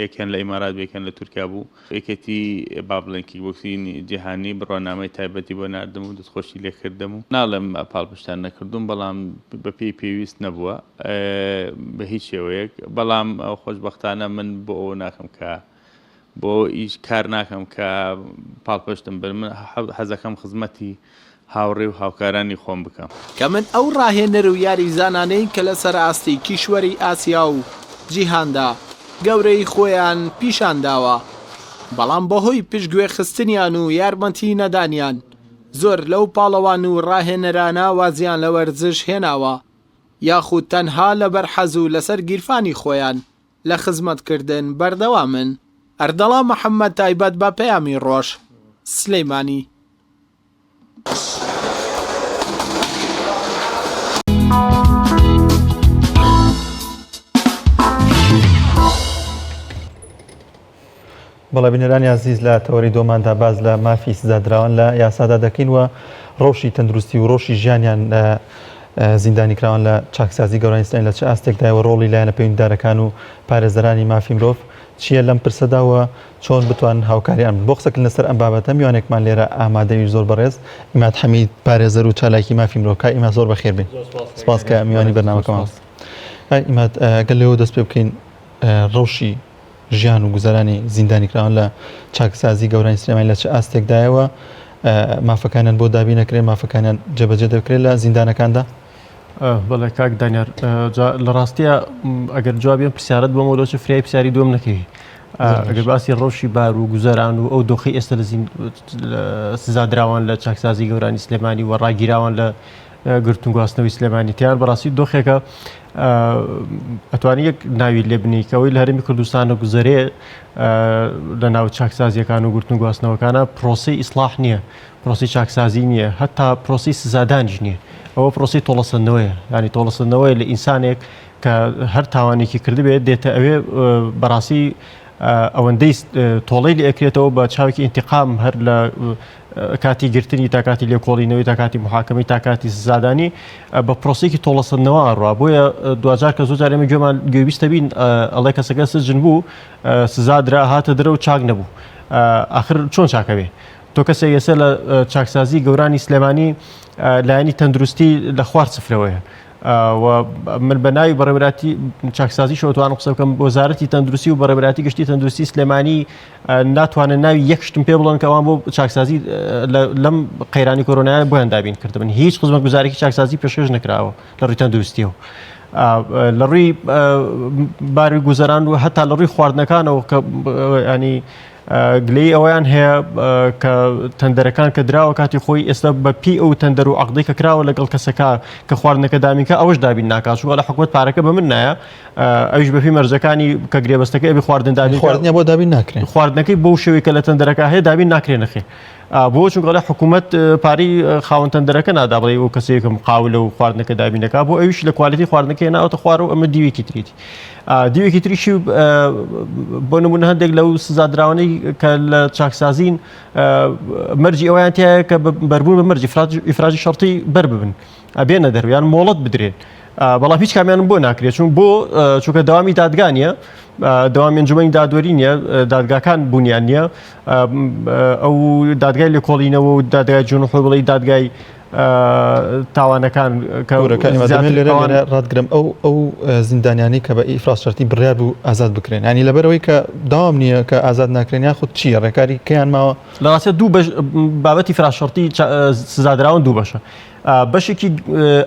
یەکیان لە ئیمارات بوو یەکیان لە تورکیا بوو یەکێتی با بڵێن کیک بۆکسینی جیهانی بڕوانامەی تایبەتی بۆ ناردم و دەستخۆشی لێکردم و ناڵێم پاڵپشتیان نەکردوم بەڵام بەپێی پێویست نەبووە بە هیچ شێوەیەک بەڵام خۆشبەختانە من بۆ ئەوە ناکەم کە بۆ ئیش کار ناکەم کە پاڵپشتم بن من حەزەکەم خزمەتی هاوڕێ و هاوکارانی خۆم بکەم. کە من ئەو ڕاهێنەر و یاریزانانەی کە لەسەر ئاستی کیشوەری ئاسیا و جیهاندا گەورەیی خۆیان پیشان داوە، بەڵام بەهۆی پشتگوێ خستنیان و یارمەتی نەدانیان زۆر لەو پاڵەوان و ڕاهێنەرانە وازیان لە وەرزش هێناوە یاخود تەنها لەبەر حەز و لەسەر گیرفانی خۆیان لە خزمەتکردن بەردەوامن. ئەردەڵان محەمەد تایبەت بە پەیامی ڕۆژ. سلیمانی. بەڵێ بینەرانی ئازیز لە تەوەری دۆماندا باس لە مافی سزادراوان لە یاسادا دەکەین و ڕەوشی تەندروستی و ڕەوشی ژیانیان لە زیندانیکراوان لە چاکسازی گەورانی سلێمانی لە چ ئاستێکدایە و ڕۆڵی لایەنە پەیوەندیدارەکان و پارێزەرانی مافی مرۆڤ چییە لەم پرسەدا و چۆن بتوانن هاوکاریان بن. بۆ قسەکردن لەسەر ئەم بابەتە میوانێکمان لێرە ئامادەی زۆر بەڕێز ئیماد حەمید پارێزەر و چالاکی مافی مرۆڤ کاک ئیماد زۆر بەخێر بێن سپاس کە میوانی بەرنامەکەمان کاک ئیماد گەر لێوە دەست پێ بکەین ڕەوشی ژیان و گوزەرانی زیندانیکراوان لە چاکسازی گەورانی سلێمانی لە چ ئاستێکدایەوە مافەکانیان بۆ دابین نەکرێن مافەکانیان جێبەجێ دەکرێت لە زیندانەکاندا؟ بەڵێ کاک دانیار لە ڕاستیە ئەگەر جوابی ئەم پرسیارت بۆمەوە لەو چ فریای پرسیاری دووەم نەکەی ئەگەر باسی ڕەوشی بار و گوزەران و ئەو دۆخی ئێستا لە سزادراوان لە چاکسازی گەورانی سلێمانی و ڕاگیراوان لە گرتن گواستنەوەی سلێمانی تیان بەڕاستی دۆخێکە ئەتوانی یەک ناوی لێ بنی کەەوەی لە هەرمی کوردستانە گوزەرێ لە ناو چاکسازیەکان و گرتن گواستنەوەکانە پرۆسی ئیسلاح نییە پرۆسی چاکسازی نییە هەتا پرۆسی سزادانیش نییە ئەوە پرۆسی تۆڵەسەندنەوەیە ینی تۆڵەسەندنەوەی لە ئینسانێک کە هەر تاوانێکی کردبێت دێتە ئەوێ بەڕاستی ئەوەندەی تۆڵەی لێ ئەکرێتەوە بە چاوێکی ئینتقام هەر لە کاتی گرتنی تا کاتی لێکۆڵینەوەی تا کاتی محاکەمەی تا کاتی سزادانی بە پرۆسێکی تۆڵەسەندنەوە ئەڕوا بۆیە دواجار کە زۆر جار ئێمە گوێمان گوێویستە بین ئەڵێ کەسەکە سجن بوو سزا درا هاتە درە و چاک نەبوو ئاخر چۆن چاکەوێ تۆ کەسێک ئێستا لە چاکسازی گەورانی سلێمانی لایەنی تەندروستی لە خوار سفرەوەیە و من بە ناوی بەڕێوەبەراتی چاکسازی شەوتوانم قسە بکەم وەزارەتی تەندروستی و بەڕێوەبەراتی گشتی تەندروستی سلێمانی ناتوانن ناوی یەک شتم پێ بڵێن کە ئەوان بۆ چاکسازی لەم قەیرانی کۆرۆنایە بۆیان دابین کردبن هیچ خزمەتگوزارێکی چاکسازی پێشکەش نەکراوە لە ڕووی تەندروستیەوە لە ڕووی باری گوزەران و هەتا لە ڕووی خواردنەکانەوە کە ینی گلەیی ئەوەیان هەیە کە تەندەرەکان کە دراوە کاتی خۆی ئێستا بە پێی ئەو تەندەر و عقدەی کە کراوە لەگەڵ کەسەکە کە خواردنەکە دابینکە ئەوەش دابین ناکات چونکە لە حکومەت پارەکە بە من نایە ئەویش بەپی مەرجەکانی کە گرێبەستەکە ئەبی خواردن دابین خواردنیان بۆ دابین ناکرێن خواردنەکەی بەو شێوەی کە لە تەندەرەکە هەیە دابین ناکرێ نەخێ بۆ چونکە لە حکوومەت پارەی خاوەن تەندەرەکە نادا بڵێ ئەو کەسێکم قاولە و خواردنەکە دابینەکە بۆ ئەویش لە quality خواردنەکەی ناوەتە خوارەوە ئەمە دیوێکی تریتی دیوێکی تریشی بۆ نمونە هەندێک لەو سزادراوانەی کە لە چاکسازین مەرجی ئەویان تایە کە بەربوون بە مەرجی ئیفراجی شەرتی بەر ببن ئەبێنە دەرویان مۆڵەت بدرێن بەڵام هیچ کامیانم بۆ ناکرێت چون بۆ چونکە داوامی دادگا نیە داوامی ئەنجومەنی دادوەری نیە دادگاکان بوونیان نییە ئەو دادگای لێکۆڵینەوە و دادگای جون بڵی دادگای تاوانەکان لێرە ڕاتگرم ئەو ئەو زیندانیانی کە بە ئیفراز شەرتی بڕیار بوو ئازاد بکرێن ینی لەبەرەوەی کە داوام نییە کە ئازاد ناکرێن یاخود چییە ڕێکاری کەیان ماوە لە ڕاستە دوو بەش بابەتی ئیفراز شەرتی سزادراون دوو بەشە بەشێکی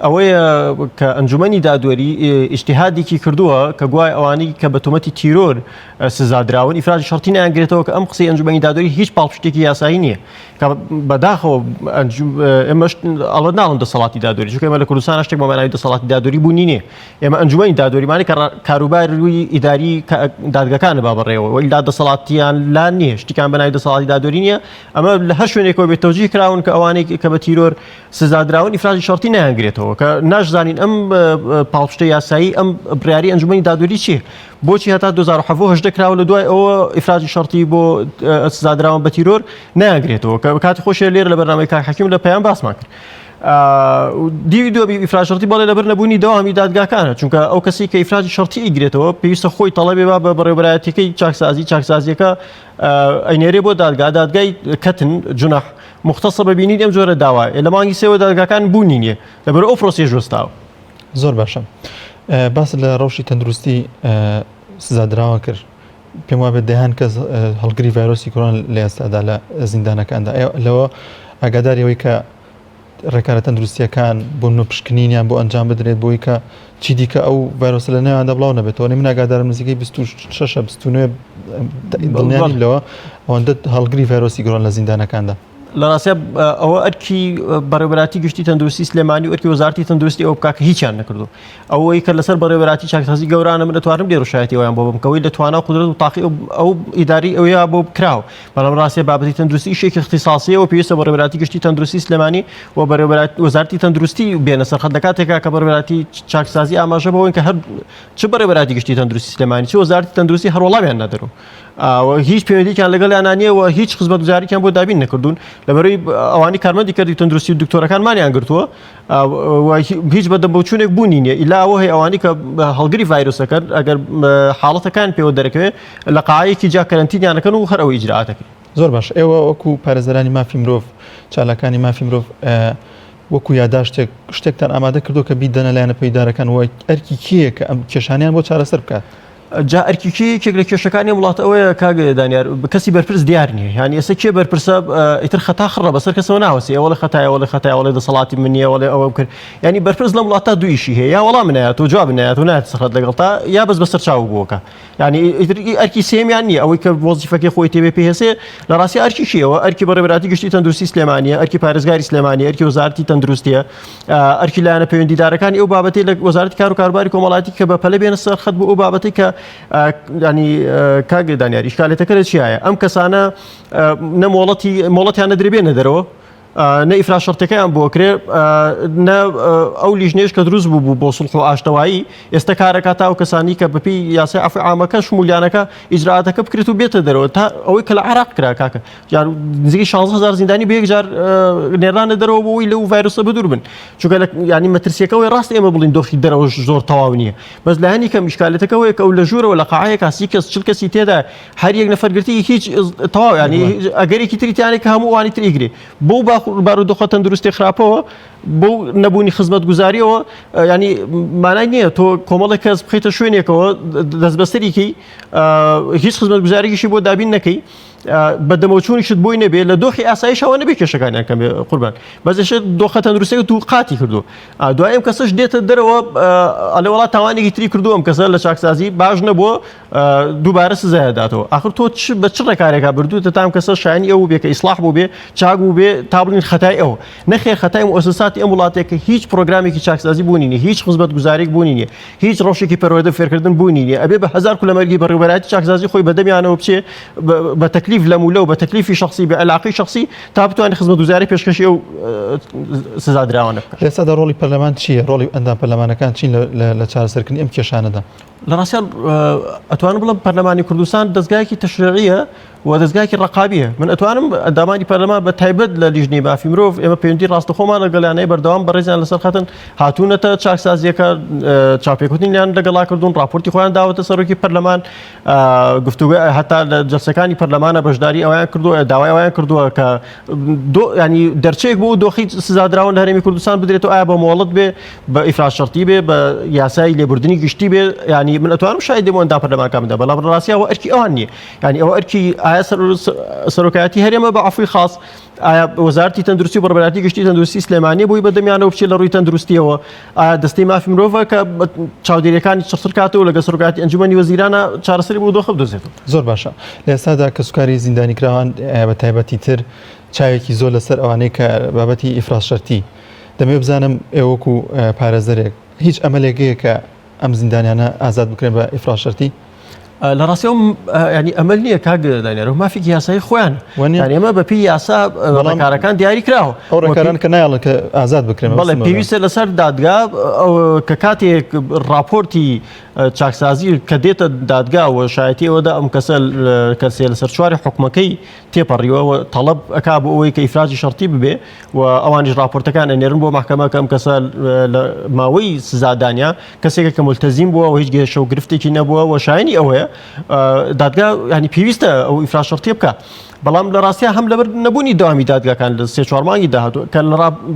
ئەوەیە کە ئەنجومەنی دادوەری ئیجتیهادێکی کردووە کە گوای ئەوانەی کە بە تۆمەتی تیرۆر سزادراون ئیفراجی شەرتی نایانگرێتەوە کە ئەم قسەی ئەنجومەنی دادوەری هیچ پاڵپشتێکی یاسایی نییە کە بەداخەوە ئێمەش ئەڵە ناڵم دەسەڵاتی دادوەری چونکە ئێمە لە کوردستان شتێک بە مانای دەسەڵاتی دادوەری بوونی نییە ئێمە ئەنجومەنی دادوەریمانی کە کاروباری ئیداری دادگەکانە با بەڕێوە وەلا دەسەڵاتیان لا نییە شتیکان بە ناوی دەسەڵاتی دادوەری نییە ئەمە لە هەر شوێنێکەوە بێت تەوجیه کراون کە ئەوانەی کە بە تیرۆر سزادراون ئیفراجی شەرتی نایانگرێتەوە کە ناشزانین ئەم پاڵپشتە یاسایی ئەم بڕیاری ئەنجومەنی دادوەری چییە بۆچی هەتا 2017 کراوە لە دوای ئەوە ئیفراجی شەرتی بۆ سزادراون بە تیرۆر نایانگرێتەوە کە کاتی خۆشی لێرە لە بەرنامەی کاک حەکیم لە پەیام باسمان کرد دیوی دووەمی ئیفراج شەرتی بەڵێ لەبەر نەبوونی دەوامی دادگاکانە چونکە ئەو کەسی کە ئیفراجی شەرتی ئیگرێتەوە پێویستە خۆی تەڵەبێ با بە بەڕێوەبەرایەتیەکەی چاکسازی چاکسازیەکە ئەینێرێ بۆ دادگا دادگای کەتن جوناح مختصە بە بینین ئەم جۆرە داوا لە مانگی سێوە دادگاکان بوونی نییە لەبەر ئەو پرۆسەیەش وەستاوە. زۆر باشە باست لە ڕەوشی تەندروستی سزادراوان کرد پێم وابێت دەیان کەس هەڵگری ڤایرۆسی کۆرۆنا لە ئێستادا لە زیندانەکاندا لەوە ئاگاداری ئەوەی کە ڕێکارە تەندروستیەکان بۆ نمونە پشکنینیان بۆ ئەنجام بدرێت بۆی کە چی دیکە ئەو ڤایرۆسە لە نێواندا بڵاو نەبێتەوە من ئاگادارم نزیکەی 26 29 دڵنیا نیم لەوە ئەوەندە هەڵگری ڤایرۆسی کۆرۆنا لە زیندانەکاندا. لە ڕاستیا ئەوە ئەرکی بەڕێوەبەراتی گشتی تەندروستی سلێمانی و ئەرکی وەزارەتی تەندروستی ئەوە بکا کە هیچیان نەکردو ئەوەی کە لەسەر بەڕێوەبەراتی چاکسازی گەورانە من دەتوانم لێرە شایەتی ئەویان بۆ بم کەەوەی لە توانا و قودرەت و تاقی ئەو ئیداری ئەویا بۆ کراوە بەڵام ڕاستە بابەتی تەندروستی ئیشێکی اختصاصیەوە پێویستە بەڕێوەبەراتی گشتی تەندروستی سلێمانی و بەڕێوەبەرات وەزارەتی تەندروستی بێنە سەرخەت لە کاتێکا کە بەڕێوەبەراتی چاکسازی ئاماژە بەوەن کە هەر چ بەڕێوەبەراتی گشتی تەندروستی سلێمانی چ وەزارەتی تەندروستی هەر وەڵامیان نادەرەوە هیچ پەیوەندیکیان لەگەڵیانە نییە و هیچ خزمەتگوزاریکیان بۆ دابین نەکردوون لەبەرەی ئەوانی کارمەندی کردی تەندروستی و دکتۆرەکان مانیان گرتووە هیچ بە دەمبچوونێک بوونی نییە ئیلا ئەوە هەیە ئەوانی کە هەڵگری ڤایرۆسەکە ئەگەر حاڵەتەکان پێوە دەرەکەوێت لە قاعەیەکی جا کەرەنتینیانەکەن و هەر ئەو ئیجرائاتەکەی. زۆر باش ئێوە وەکو پارێزەرانی مافی مرۆڤ چالاکانی مافی مرۆڤ وەکو یاداشتێک شتێکتان ئامادە کردو کە بیدەنە لایەنە پەیدارەکان و ئەرکی کێیە کە ئەم کێشانیان بۆ چارەسەر بکات؟ جا ئەرکی کێ یەکێک لە کێشەکانی ئەم وڵاتە ئەوەیە کاک دانیار کەسی بەرپرس دیار نییە یانی ئێستا کێ بەرپرسە ئیتر خەتا خڕە بەسەر کەسەوە ناوەسی ئەوەڵێ خەتای ئەوەڵێ خەتای ئەوەڵێ دەسەڵاتی من نییە ئەوەڵێ ئەوەم کرد یانی بەرپرس لەم وڵاتە دوو ئیشی هەیە یا وەڵام نایەت و جواب نایەت و نایەت سەخت لەگەڵتا یا بەس بەسەر چاو بووەکە یانی ئیتر ئەرکی سێمیان نییە ئەوەی کە وەزیفەکەی خۆی تێبێ پێهسێ لە ڕاستی ئەرکی کێوە ئەرکی بەڕێوەبەراتی گشتی تەندروستی سلێمانیە ئەرکی پارێزگاری سلێمانی ئەرکی وەزارەتی تەندروستیە ئەرکی لایەنە پەیوەندیدارەکانی ئەو بابەتەی لە وەزارەتی کار و کاروباری کۆمەڵایەتی کە بە پەلە بێنە سەر خەت بۆ ئەو بابەتەی کە ینی کاک دانیار ئیشکالێتەکە لە چیایە ئەم کەسانە نە مۆڵەتی مۆڵەتیان نەدرێ بێنە دەرەوە نە ئیفراج شەرتەکەیان بۆ کرێ نە ئەو لیژنێش کە دروست بوو بوو بۆ سڵح و ئاشتەوایی ئێستا کارەکە تا ئەو کەسانی کە بەپی یاسای عەفوی عامەکە شمولیانەکە ئیجراتەکە بکرێت و بێتە دەرەوە تا ئەوەی کە لە عێراق کرا کاکە جار نزیکەی 16 هزار زیندانی بە یەکجار نێرانە دەرەوە بۆ ئەوەی لەو ڤایرۆسە بەدوور بن چونکە لە ینی مەترسیەکەەوەی ڕاست ئێمە بڵین دۆخی دەرەوە زۆر تەواو نییە بەس لایەنی کەم ئیشکالێتەکەەوەی کە ئەو لە ژوورەوە لە قاعەیەکا سی کەس چل کەسی تێدا هەر یەک نەفەر گرتی هیچ تەواو ینی ئەگەرێکی تریتیانێک کە هەموو ئەوانی تری گرێ بۆ بارودۆخە تەندروستی خراپەوە بۆ نەبوونی خزمەتگوزاریەوە ینی مانای نییە تۆ کۆمەڵێک کەس بخیتە شوێنێکەوە دەستبەسەریکی هیچ خزمەتگوزاریشی بۆ دابین نەکەی بە دەمەوچوونیشت بۆی نەبێ لە دۆخی ئاسایشەوە نەبێ کێشەکانیان کەم بێ قوربان بەس ئێشە دۆخە تەندروستیەکە دوو قاتی کردو دوای ئەم کەسەش دێتە دەرەوە ئەلێ وڵات تاوانێکی تری کردو ئەم کەسە لە چاکسازی باش نەبووە دووبارە سزای داتەوە ئاخر تۆ چ بە چ ڕێکارێکا بردووتە تام کەسە شایانی ئەو بێ کە ئیسلاح بوو بێ چاک بوو بێ تا بڵین خەتای ئەو نەخێر خەتای موئەسەساتی ئەم وڵاتێک کە هیچ پرۆگرامێکی چاکسازی بوونی نیە هیچ خزمەتگوزاریک بوونی نیە هیچ ڕەوشێکی پەروەردە فێرکردن بوونی نیە ئەبێ بە هەزار کولەمەرگی بەڕێوبەرایەتی چاکسازی خۆی بەدەمیانەوە بچێ بە تەکلیف لەم و لەو بە تەکلیفی شخصی بە علاقەی شخصی تا بتوانێت خزمەتگوزاری پێشکەشی ئەو سزادراوانە بکات. لە ئێستادا ڕۆڵی پەرلەمان چییە؟ ڕۆڵی ئەندام پەرلەمانەکان چین لە چارەسەرکردنی ئەم کێشانەدا؟ لە ڕاستیا ئەتوانم بڵێم پەرلەمانی کوردستان دەزگایەکی تەشریعیە و دەزگایەکی ڕەقابیە من ئەتوانم ئەندامانی پەرلەمان بە تایبەت لە لیژنەی مافی مرۆڤ ئێمە پەیوەندی ڕاستەخۆمان لەگەڵیانەیە بەردەوام بەڕێزیان لەسەر خەتن هاتوونەتە چاکسازیەکە چاپێکوتنیان لەگەڵا کردوون راپۆرتی خۆیان داوەتە سەرۆکی پەرلەمان گفتوگۆ هەتا لە جەلسەکانی پەرلەمانە بەشداری ئەویان کردووە داوای ئەویان کردووە کە ینی دەرچێک بۆ دۆخی سزادراون لە هەرێمی کوردستان بدرێت و ئایا بە مۆڵەت بێ بە ئیفراج شەرتی بێ بە یاسای لێبوردنی گشتی بێ ینی من ئەتوانم شایدی بۆ ئەندام پەرلەمانکان بدەم بەڵام ڕاستیەوە ئەرکی ئەوان نییە یانی ئەوە ئەرکی ئایا سەرۆکایەتی هەرێمە بە عەفوی خاص ئایا وەزارەتی تەندروستی و بەڕێوەبەرایەتی گشتی تەندروستی سلێمانی بۆی بەدەمیانەوە بچێت لە ڕووی تەندروستیەوە ئایا دەستەی مافی مرۆڤە کە چاودێریەکانی چڕتر کاتەوە لەگەڵ سەرۆکایەتی ئەنجومەنی وەزیرانە چارەسەری بۆ دۆخە بدۆزێتەوە. زۆر باشە لە ئێستادا کەسوکاری زیندانیکراوان بە تایبەتی تر چاوێکی زۆر لەسەر ئەوانەی کە بابەتی ئیفراز شەرتی دەمەوێت بزانم ئێوە وەکو پارێزەرێک هیچ ئەمەلێک هەیە کە ئەم زیندانیانە ئازاد بکرێن بە ئیفراز شەرتی؟ لە ڕاستی ئەو ینی ئەمەل نییە کاک دانیار مافێکی یاسایی خۆیان یانی ئێمە بە پێی یاسا ڕێکارەکان دیاری کراوە ئەو ڕێکاران کە نایەڵن کە ئازاد بکرێن بەڵێ پێویستە لەسەر دادگا کە کاتێک راپۆرتی چاکسازی کە دێتە دادگا و شایەتی ئەوەدا ئەم کەسە کەسێ لەسەر چواری حکومەکەی تێپەڕیوە و تەڵەب ئەکا بۆ ئەوەی کە ئیفراجی شەرتی ببێ و ئەوانیش راپۆرتەکان ئەنێرن بۆ مەحکەمە کە ئەم کەسە لە ماوەی سزادانیا کەسێکە کە ملتەزیم بووە و هیچ گێشە و گرفتێکی نەبووە و شایانی ئەوەیە دادگا ینی پێویستە ئەو ئیفراج شەرتیە بکە بەڵام لە ڕاستیا هەم لەبەر نەبوونی داوامی دادگاکان لە سێ چوار مانگی داهاتوو کە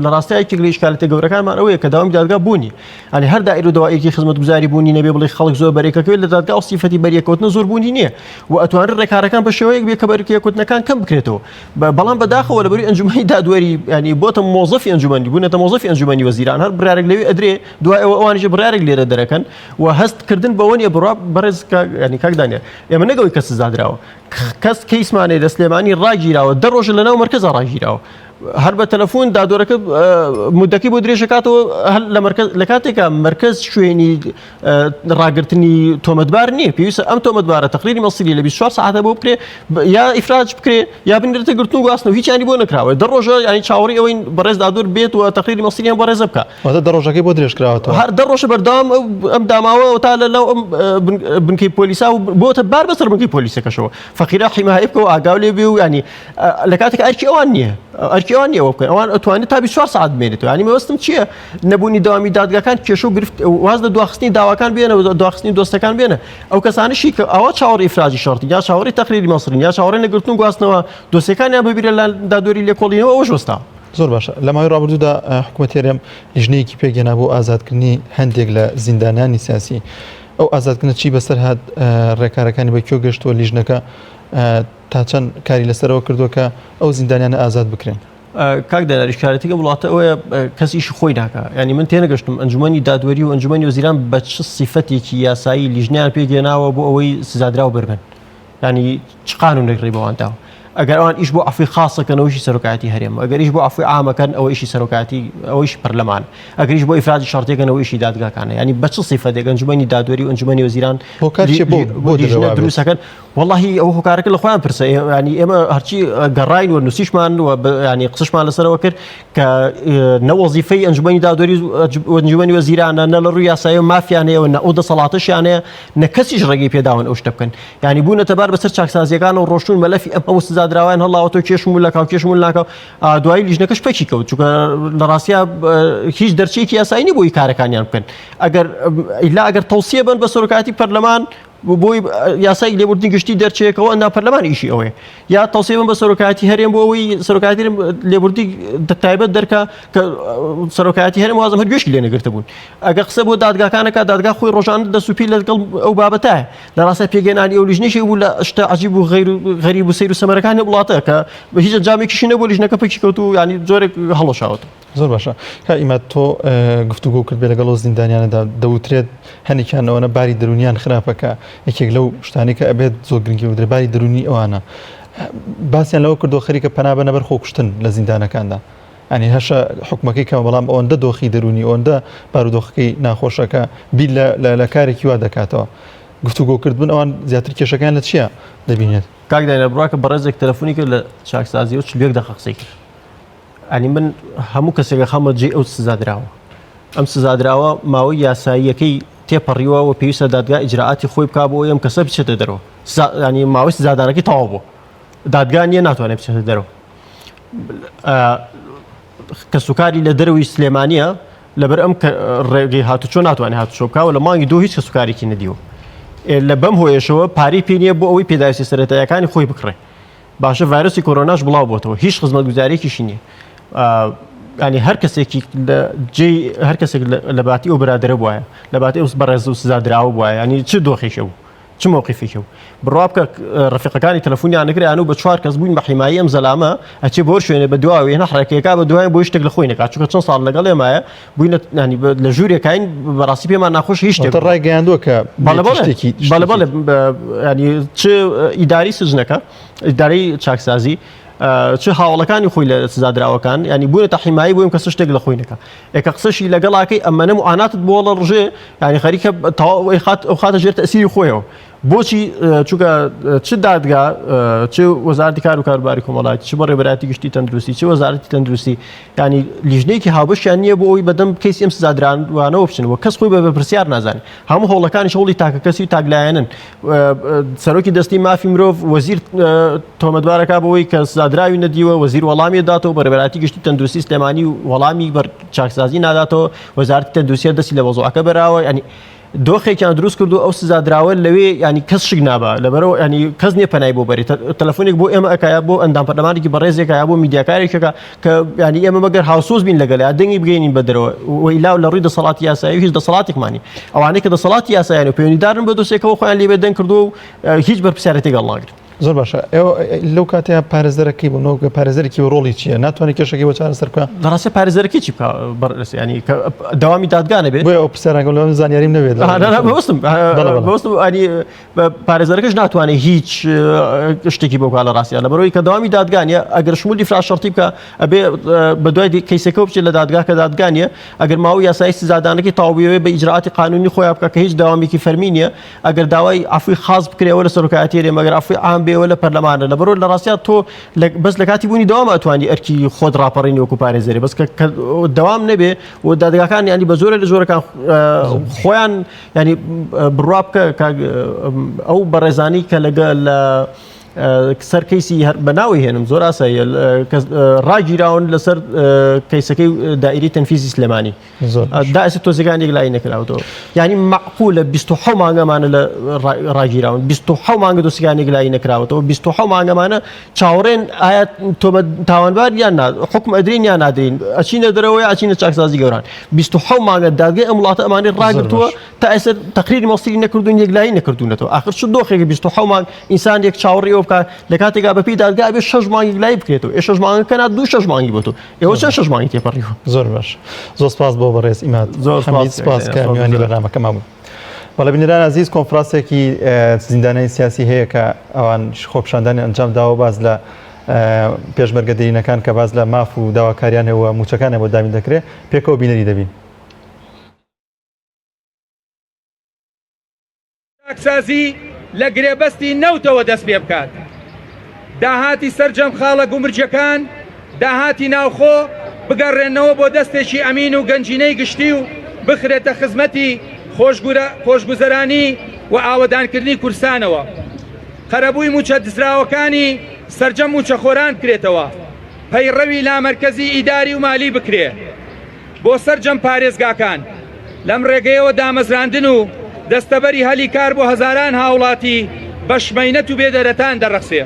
لە ڕاستیا یەکێک لە ئیشکالەتە گەورەکانمان ئەوەیە کە داوامی دادگا بوونی ئەنی هەر دائیر و دەوائیرکی خزمەتگوزاری بوونی نەبێ بڵێ خەڵک زۆر بەرێکەکەوێت لە دادگا و سیفەتی بەریەکەوتنە زۆر بوونی نییە و ئەتوانرێت ڕێکارەکان بە شێوەیەک بێ کە بەریەکەوتنەکان کەم بکرێتەوە بەڵام بەداخەوە لەبەری ئەنجومەنی دادوەری ینی بۆتە مۆزەفی ئەنجومەنی بوونەتە مۆزەفی ئەنجومەنی وەزیران هەر بڕارێک لەوێ ئەدرێ دوای ئەوە ئەوانیش بڕارێک لێرە دەرەکەن و هەست کردن بەوە نیە بڕوا بەڕێز ینی کاک دانیار ئێمە نەگەوەی کە سزادراوە کەس کەیسمانەیە لە سلێمانی. سلێمانی ڕاگیراوە دە ڕۆژە لەناو مەرکەزا ڕاگیراوە هەر بە تەلەفۆن دادوەرەکە مدەکەی بۆ درێژەکاتەوە لە مەرکەز لە کاتێکا مەرکەز شوێنی ڕاگرتنی تۆمەتبار نییە پێویستە ئەم تۆمەتبارە تەقریری مەسیری لە 24 ساعتە بۆ بکرێ یا ئیفراج بکرێ یا بنرێتە گرتن و گواستنەوە هیچیانی بۆ نەکراوە دە ڕۆژە ینی چاوەڕی ئەوەین بەڕێز دادوەر بێت و تەقریری مەسیریان بەڕێزە بکە واتە دە ڕۆژەکەی بۆ درێژ کراوەتەوە. هەر دە ڕۆژە بەردەوام ئەم داماوە تا لە ناو ئەم بنکەی پۆلیسا و بۆتە بار بەسەر بنکەی پۆلیسەکەشەوە فەقیرە حیمایە بکە و ئاگاو لێ بێ و ینی لە کاتێک ئەرکی ئەوان نییە ئەرکی ئەوان نییە ئەوە بکەن ئەوان ئەتوانێت تا 24 ساعت بمێنێتەوە ینی مەبەستم چییە نەبوونی دەوامی دادگاکان کێشە و گرفت واز لە دواخستنی داواکان بێنە و دواخستنی دۆستەکان بێنە ئەو کەسانشی کە ئەوە چاوەڕی ئیفراجی شەرتی یا چاوەڕی تەقریری مەسرین یا چاوەڕێ نەگرتن و گواستنەوە دۆسیەکانیان ببیرە لە دادوەری لێکۆڵینەوە ئەوەش وەستاوە. زۆر باشە لە ماوەی ڕابردوودا حکوومەتی هەرێم لیژنەیەکی پێکهێنا بۆ ئازادکردنی هەندێک لە زیندانیانی سیاسی ئەو ئازادکردنە چی بەسەر هات ڕێکارەکانی بە کوێ گەشتووە لیژنەکە تا چەند کاری لەسەرەوە کردووە کە ئەو زیندانیانە ئازاد بکرێن؟ کاک دانیار ئیشکالەتێکی ئەم وڵاتە ئەوەیە کەس ئیشی خۆی ناکا یعنی من تێنەگەشتم ئەنجومەنی دادوەری و ئەنجومەنی وەزیران بە چ سیفەتێکی یاسایی لیژنەیان پێکهێناوە بۆ ئەوەی سزادراو بەربن یعنی چ قانونێک ڕێی بەوان داوە ئەگەر ئەوان ئیش بۆ عەفوی خاصەکەن ئەوەیشی سەرۆکایەتی هەرێم ئەگەر ئیش بۆ عەفوی عامەکەن ئەوە ئیشی سەرۆکایەتی ئەوەیش پەرلەمان ئەگەر ئیش بۆ ئیفراجی شەرتێکەن ئەوە ئیشی دادگاکانە یعنی بە چ سیفەتێک ئەنجومەنی دادوەری و ئەنجومەنی وەزیران هۆکار چیە بۆ بۆ لیژنە دروستەکەن وەڵاهی ئەو هۆکارەکە لە خۆیان پرسە ینی ئێمە هەرچی گەڕاین و نووسیشمان و ینی قسەشمان لەسەرەوە کرد کە نە وەزیفەی ئەنجومەنی دادوەری و ئەنجومەنی وەزیرانە نە لە ڕووی یاسایی و مافیان هەیە و نە ئەو دەسەڵاتەشیان هەیە نە کەسیش ڕێگەی پێداون ئەو شتە بکەن ینی بوونەتە بار بەسەر چاکسازیەکان و ڕۆشتون مەلەفی ئەم هەموو سزادراوان هەڵاوەتەوە کێشم و لەکاو کێشم و ناکاو دوایی لیژنەکەش پەکی کەوت چونکە لە ڕاستیا هیچ دەرچەیەکی یاسایی نیە بۆی کارەکانیان بکەن ئەگەر ئیلا ئەگەر تەوسیە بن بە سەرۆکایەتی پەرلەمان بۆی یاسای لێبوردنی گشتی دەرچێکەوە ئەندام پەرلەمان ئیشی ئەوەیە یا تەوسیە بن بە سەرۆکایەتی هەرێم بۆ ئەوەی سەرۆکایەتی لێبوردنی تایبەت دەرکا کە سەرۆکایەتی هەرێم وازم هەر گوێشی لێ نەگرتبوون ئەگەر قسە بۆ دادگاکانەکە دادگا خۆی ڕۆژانە دەست و پێی لەگەڵ ئەو بابەتە لە ڕاستە پێگەنانی ئەو لیژنەشی بوو لە شتە عجیب و غیر غەریب و سەیر و سەمەرەکانی وڵاتە کە بە هیچ ئەنجامێکیشی نەبوو لیژنەکە پێکی کەوت و ینی جۆرێک هەڵۆشاوەتەوە. زۆر باشە کا ئیماد تۆ گفتوگۆ کرد بێ لەگەڵ ئەو زیندانیانەدا دەوترێت هەنێکیان ئەوەنە باری دەرونیان خراپە کە یەکێک لەو شتانی کە ئەبێت زۆر گرنگی بدرێت باری دەرونی ئەوانە باسیان لەوە کردو خەریکە پەنا بەنە بەر خۆکوشتن لە زیندانەکاندا ئەنی هەشە حکومەکەی کەمە بەڵام ئەوەندە دۆخی دەرونی ئەوەندە بارودۆخەکەی ناخۆشەکە بیر لە کارێکی وا دەکاتەوە گفتوگۆکردن ئەوان زیاتر کێشەکان لە چییە دەبینێت کاک داینا بڕاکە بەڕێزێک تەلەفۆنی کرد لە چاکسازی و 41 دەقە قسەی کرد ئەنی من هەموو کەسێک ئەخەمە جێی ئەو سزادراوە ئەم سزادراوە ماوەی یاساییەکەی تێپەڕیوە و پێویستە دادگا ئیجرائاتی خۆی بک بۆ ئەم کەسە بچێتە دەرەوە ینی ماوەی سزادانەکەی تەواو بوو دادگا نییە ناتوانێت بچێتە دەرەوە کەسوکاری لە دەرەوەی سلێمانە لەبەر ئەم ڕێگەی هاتوچۆ ناتوانێت هاتوچۆ بکەوە لە مانگی دوو هیچ کەسوکارێکی نەدیوە لە بەم هۆیەشەوە پارەی پێ نییە بۆ ئەوەی پێداویستی سەرەتایەکانی خۆی بکڕێ باشە ڤایرۆسی کۆرۆناش بڵاو بۆتەوە هیچ خزمەتگوزارێکیشی نییە ینی هەر کەسێکی جێی هەر کەسێک لە باتی ئەو برادرە بواە لە باتی ئەو بەڕێز و سزادراوە بواە ینی چ دۆخێکی بوو چ مووقفێکی بوو بڕوا بکە ڕفیقەکانی تەلەفۆنیان نەکریان و بە چوار کەس بووین بە حیمایی ئەم زەلامە ئەچێ بۆ شوێنێ بە دواوێ نەحرەکەیەکە بە دوای بۆ شتێک لە خۆی نەکات چونکە چەند ساڵ لەگەڵ ئێمایە بووینە ینی لە ژوورێکین بەڕاستی پێمان ناخۆش هیچ شتێک ڕایگەیاندووە کە بەڵێ بەڵێ بەڵێ بەڵێ ینی چ ئیداری سجنەکە ئیدارەی چاکسازی چ هاوڵەکانی خۆی لە سزادراوەکان ینی بوونەتە حیمایی بوویم کەس شتێک لە خۆی نەکە ئێکە قسەشی لەگەڵاکەی ئەمەنە معاناتت بۆڵە ڕژێ ینی خەریکە تەواو خات ئەو خاتە ژێر تەسیری خۆیەوە بۆچی چونکە چ دادگا چ وەزارەتی کار و کاروباری کۆمەڵایەتی چ بەڕێوەبەرایەتی گشتی تەندروستی چ وەزارەتی تەندروستی ینی لیژنەیەکی هاوبەشیان نییە بۆ ئەوی بەدەم کەیسی ئەم سزادرانوانەوە بچن و کەس خۆی بە بەرپرسیار نازانێت هەموو هەوڵەکانی هەوڵی تاکە کەسی و تاکلایەنن سەرۆکی دەستی مافی مرۆڤ وەزیر تۆمەتبارەکە بەوەی کە سزادراوی نەدیوە وەزیر وەڵامی داتەوە بەڕێوەبەرایەتی گشتی تەندروستی سلێمانی وەڵامی بەر چاکسازی ناداتەوە وەزارەتی تەندروستی دەستی لە وەزعەکە بەراوە ینی دۆخێکیان دروست کردو ئەو سزادراوە لەوێ ینی کەس شک نابا لەبەرەوە ینی کەس نییە پەنای بۆ بەری تەلەفۆنێک بۆ ئێمە ئەکا بۆ ئەندام پەرلەمانێکی بەڕێزێکە یا بۆ میدیاکارێکەکە کە ینی ئێمە مەگەر هاوسۆز بین لەگەڵ یا دەنگی بگەینین بە دەرەوە و ئیلا لە ڕووی دەسەڵاتی یاسایی هیچ دەسەڵاتێکمانی ئەوانەی کە دەسەڵاتی یاسایان و پەیوەندیدارن بە دۆسیەکەوە خۆیان لێ بێدەنگ کردووە و هیچ بەرپرسیارێتێک هەڵناگرن. زۆر باشە ئێوە لەو کاتەیە پارێزەرەکەی بوو نۆگە پارێزەرێکی و ڕۆڵی چییە ناتوانێت کێشەکەی بۆ چارەسەر بکە لە ڕاستە پارێزەرەکەی چی بکا بەڕێز ینی کە دەوامی دادگا نەبێت بۆیە ئەو پرسیارانگەم لەوە زانیاریم نەبێت لە نا، نا، مەبەستم بەڵێ، بەڵێ. مەبەستم ینی پارێزەرەکەش ناتوانێت هیچ شتێکی بۆ بکا لە ڕاستیا لەبەرەوەی کە دەوامی دادگا نیە ئەگەر شمولی فراشەرتی بکە ئەبێ بە دوای کەیسەکەەوە بچێت لە دادگا کە دادگا نیە ئەگەر ماوەی یاسایی سزادانەکەی تەواو بووێ بە ئیجرائاتی قانونی خۆیان بکە کە هیچ داوامێکی فەرمی نیە ئەگەر داوای عەفوی خاص بکرێ ئەوە لە سەرۆکایەتی هەرێم ئەگەر عەفوی عام بێ ئەوە لە پەرلەمانە لەبەرەوە لە ڕاستیا تۆ بەس لە کاتی بوونی دەوام ئەتوانی ئەرکی خۆت ڕاپەڕینی وەکو پارێزەری بەس کە دەوام نەبێ و دادگاکان ینی بە زۆرە لە زۆرەکان خۆیان ینی بڕوا بکە ئەو بەڕێزانی کە لەگە لە سەر کەیسی هەر بە ناوی هێنم زۆر ئاساییە ڕاگیراون لەسەر کەیسەکەی دائیری تەنفیزی سلێمانی دا ئێستا تۆزەکان یەکلایی نەکراوەتەوە یعنی معقولە 26 مانگەمانە لە ڕاگیراون 26 مانگە دۆسیەکان یەکلایی نەکراوەتەوە 26 مانگەمانە چاوەڕێن ئایا تۆمە تاوانبار یان نا حکم ئەدرین یان نادرین ئەچینە دەرەوە یا ئەچینە چاکسازی گەوران 26 مانگە دادگای ئەم وڵاتە ئەمانەی ڕاگرتووە تا ئێستا تەقریری مەسیری نەکردوون یەکلایی نەکردوونەتەوە ئاخر چ دۆخێک 26 مانگ ئینسان یەک چاوەڕێ ئەوە بکات لە کاتێکا بەپێی دادگا ئەبێ شەش مانگ یەکلایی بکرێتەوە ئێ شەش مانگەکە نا دوو شەش مانگی بۆ تۆ ئێوە چەند شەش مانگی تێپەڕیوە؟ زۆر باش زۆر سپاس بۆ بەڕێز ئیماد زۆر سپاس سپاس کە میوانی بەرنامەکەمان بوو. بەڵێ بینەران ئازیز کۆنفرانسێکی زیندانیانی سیاسی هەیە کە ئەوان خۆپیشاندانی ئەنجام داوە باس لە پێشمەرگە دێرینەکان کە باس لە ماف و داواکاریان هەیە و مووچەکانیان بۆ دابین دەکرێت پێکەوە بینەری دەبین. چاکسازی لە گرێبەستی نەوتەوە دەست پێ بکات، داهاتی سەرجەم خاڵە گومرگیەکان، داهاتی ناوخۆ بگەڕێننەوە بۆ دەستێکی ئەمین و گەنجینەی گشتی و بخرێتە خزمەتی خۆشگوزەرانی و ئاوەدانکردنی کورسانەوە. قەرەبووی مووچە دزراوەکانی سەرجەم مووچەخۆران بکرێتەوە. پەیڕەوی لامەرکەزی ئیداری و مالی بکرێ. بۆ سەرجەم پارێزگاکان، لەم ڕێگەیەوە دامەزراندن و دەستەبەری هەلی کار بۆ هەزاران هاوڵاتی بەشمەینەت و بێدەرەتان دەڕەخسێ.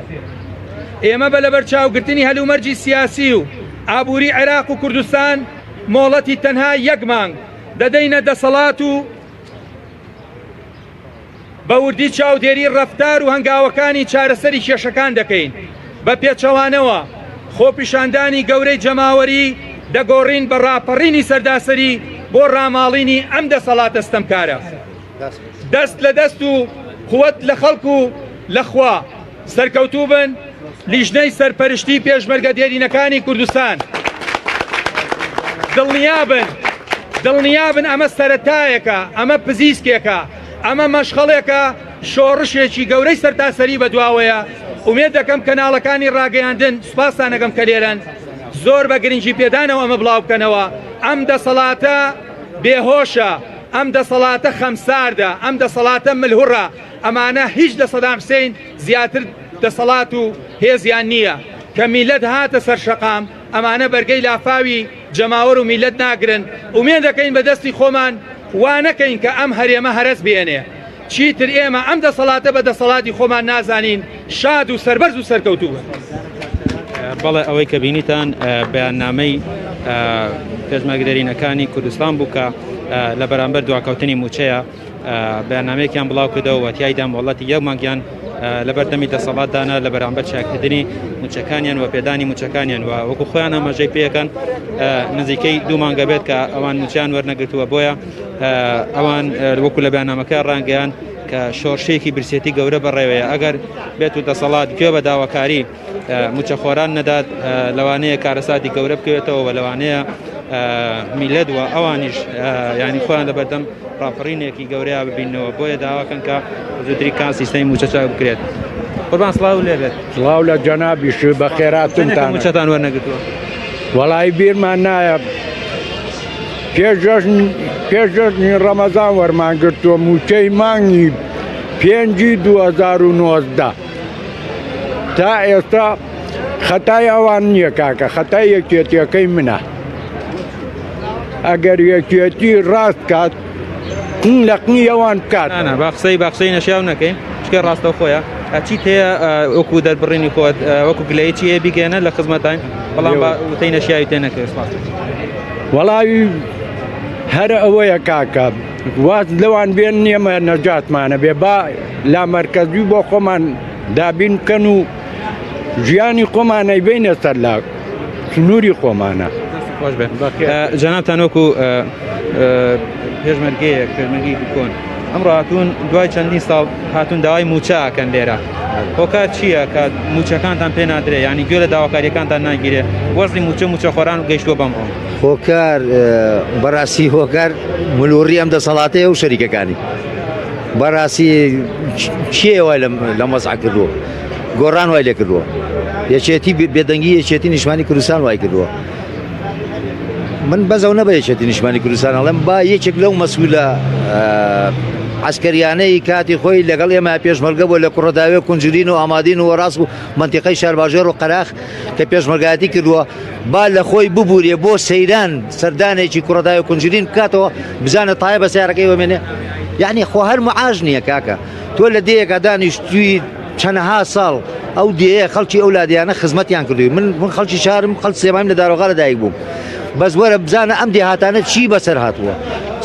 ئێمە بە لەبەرچاوگرتنی هەلومەرجی سیاسی و ئابووری عێراق و کوردستان مۆڵەتی تەنها یەک مانگ دەدەینە دەسەڵات و بە وردی چاودێری ڕەفتار و هەنگاوەکانی چارەسەری کێشەکان دەکەین، بە پێچەوانەوە خۆپیشاندانی گەورەی جەماوەری دەگۆڕین بە ڕاپەڕینی سەرداسەری بۆ ڕاماڵینی ئەم دەسەڵاتە ستەمکارە. دەست لە دەست و قوت لە خەڵک و لە خوا. سەرکەوتوو بن لیژنەی سەرپەرشتی پێشمەرگە دێرینەکانی کوردستان دڵنیابن دڵنیابن ئەمە سەرەتایەکە ئەمە پزیسکێکە ئەمە مەشخەڵێکە شۆڕشێکی گەورەی سەرتاسەری بەدواوەیە ئومێد دەکەم کەناڵەکانی ڕاگەیاندن سوپاستان ئەکەم کە لێرەن زۆر بە گرنگی پێدانەوە ئەمە بڵاو بکەنەوە ئەم دەسەڵاتە بێهۆشە ئەم دەسەڵاتە خەمساردە ئەم دەسەڵاتە ملهوڕە ئەمانە هیچ لە سەدام حسین زیاتر دەسەڵات و هێزیان نییە، کە میللەت هاتە سەر شەقام ئەمانە بەرگەی لافاوی جەماوەر و میللەت ناگرن، ئومێد دەکەین بە دەستی خۆمان وا نەکەین کە ئەم هەرێمە هەرەس بێنێ، چیتر ئێمە ئەم دەسەڵاتە بە دەسەڵاتی خۆمان نازانین، شاد و سەربەرز و سەرکەوتوو بن. بەڵێ ئەوەی کە بینیتان بەیاننامەی پێشمەرگە دێرینەکانی کوردستان بوو کە لە بەرامبەر دواکەوتنی مووچەیە بەیاننامەیەکیان بڵاو کردەوە و تیایدا مۆڵەتی یەک مانگیان لەبەردەمی دەسەڵاتدانە لە بەرامبەر چاککردنی موچەکانیان و پێدانی موچەکانیان و وەکو خۆیان ئاماژەی پێەکەن نزیکەی دوو مانگە بێت کە ئەوان موچیان وەرنەگرتووە بۆیە ئەوان وەکو لە بەیاننامەکە ڕانگەیان کە شۆرشێکی برسێتی گەورە بەڕێوەیە ئەگەر بێت و دەسەڵات گوێ بە داواکاری موچەخۆران نەدات لەوانەیە کارەساتی گەورە بکەوێتەوە و لەوانەیە میلەت و ئەوانیش ینی خۆیان لەبەردەم ڕاپەڕینێکی گەورەیە ببینەوە بۆیە داواکەن کە زووتری کان سیستەمی موچە چاک بکرێت قوربان سڵاو لێبێت سڵاو لە جەنابیش بە خێراتنتان موچەتان وەرنەگرتووە وەڵی بیرمان نایە پێش جەژن پێش جەژنی ڕەمەزان وەرمان گرتووە موچەی مانگی پێنجی 2019 تا ئێستا خەتای ئەوان نییە کاکە خەتای یەکێتیەکەی منە ئەگەر یەکێتی ڕاست کات قن لە قنی ئەوان بکات با قسەی با قسەی نەشیاو نەکەین چکە ڕاستەو خۆیە چیت هەیە وەکو دەربڕینی خۆت وەکو گلەیی چی هەیە بیگەێنە لە خزمەتین بەڵام با وتەی نەشیاوی تێ نەکەوێت سپاس. وەڵاوی هەر ئەوەیە کاکە واز لەوان بێن نیەمە نەجاتمانە بێ با لامەرکەزی بۆ خۆمان. دابین بکەن و ژیانی خۆمان ئەیبەینە سەر لە سنووری خۆمانە. خۆش بێت جەنابتان وەکو پێشمەرگەیەک پێشمەرگەیەکی کۆن ئەمڕۆ هاتوون دوای چەندین ساڵ هاتوون داوای موچە ئەکەن لێرە هۆکار چییە کە موچەکانتان پێ نادرێ ینی گوێ لە داواکاریەکانتان ناگیرێ وەزی موچە موچە خۆران گەیشتووە بەمڕۆ هۆکار بەڕاستی هۆکار ملوڕی ئەم دەسەڵاتەیە و شەریکەکانی بەڕاستی کێ وای لەم وەزعە کردووە گۆڕان وای لێ کردووە یەکێتی بێدەنگی یەکێتی نیشمانی کوردستان وای کردووە من بەزەو نەبە یەکێتی نیشمانی کوردستان ئەڵێم با یەکێک لەو مەسئولە عسکەریانەی کاتی خۆی لەگەڵ ئێمە پێشمەرگە بۆ لە کوڕداوێ کونجرین و ئامادین و وەڕاست و منتیقەی شارباژێڕ و قەراخ کە پێشمەرگایەتی کردووە با لە خۆی ببورێ بۆ سەیران سەردانێکی کوڕدای و کونجرین بکاتەوە بزانە تایە بە سیارەکەی وەمێنێ یعنی خۆ هەر معاش نییە کاکە تۆ لە دێیەکە دانیشتوی چەنەها ساڵ ئەو دێیە خەڵکی ئەو لادیانە خزمەتیان کردووی من من خەڵکی شارم خەڵ سلێمانیم لە دارۆغا لە دایک بووم بەس وەرە بزانە ئەم دێهاتانە چی بەسەر هاتووە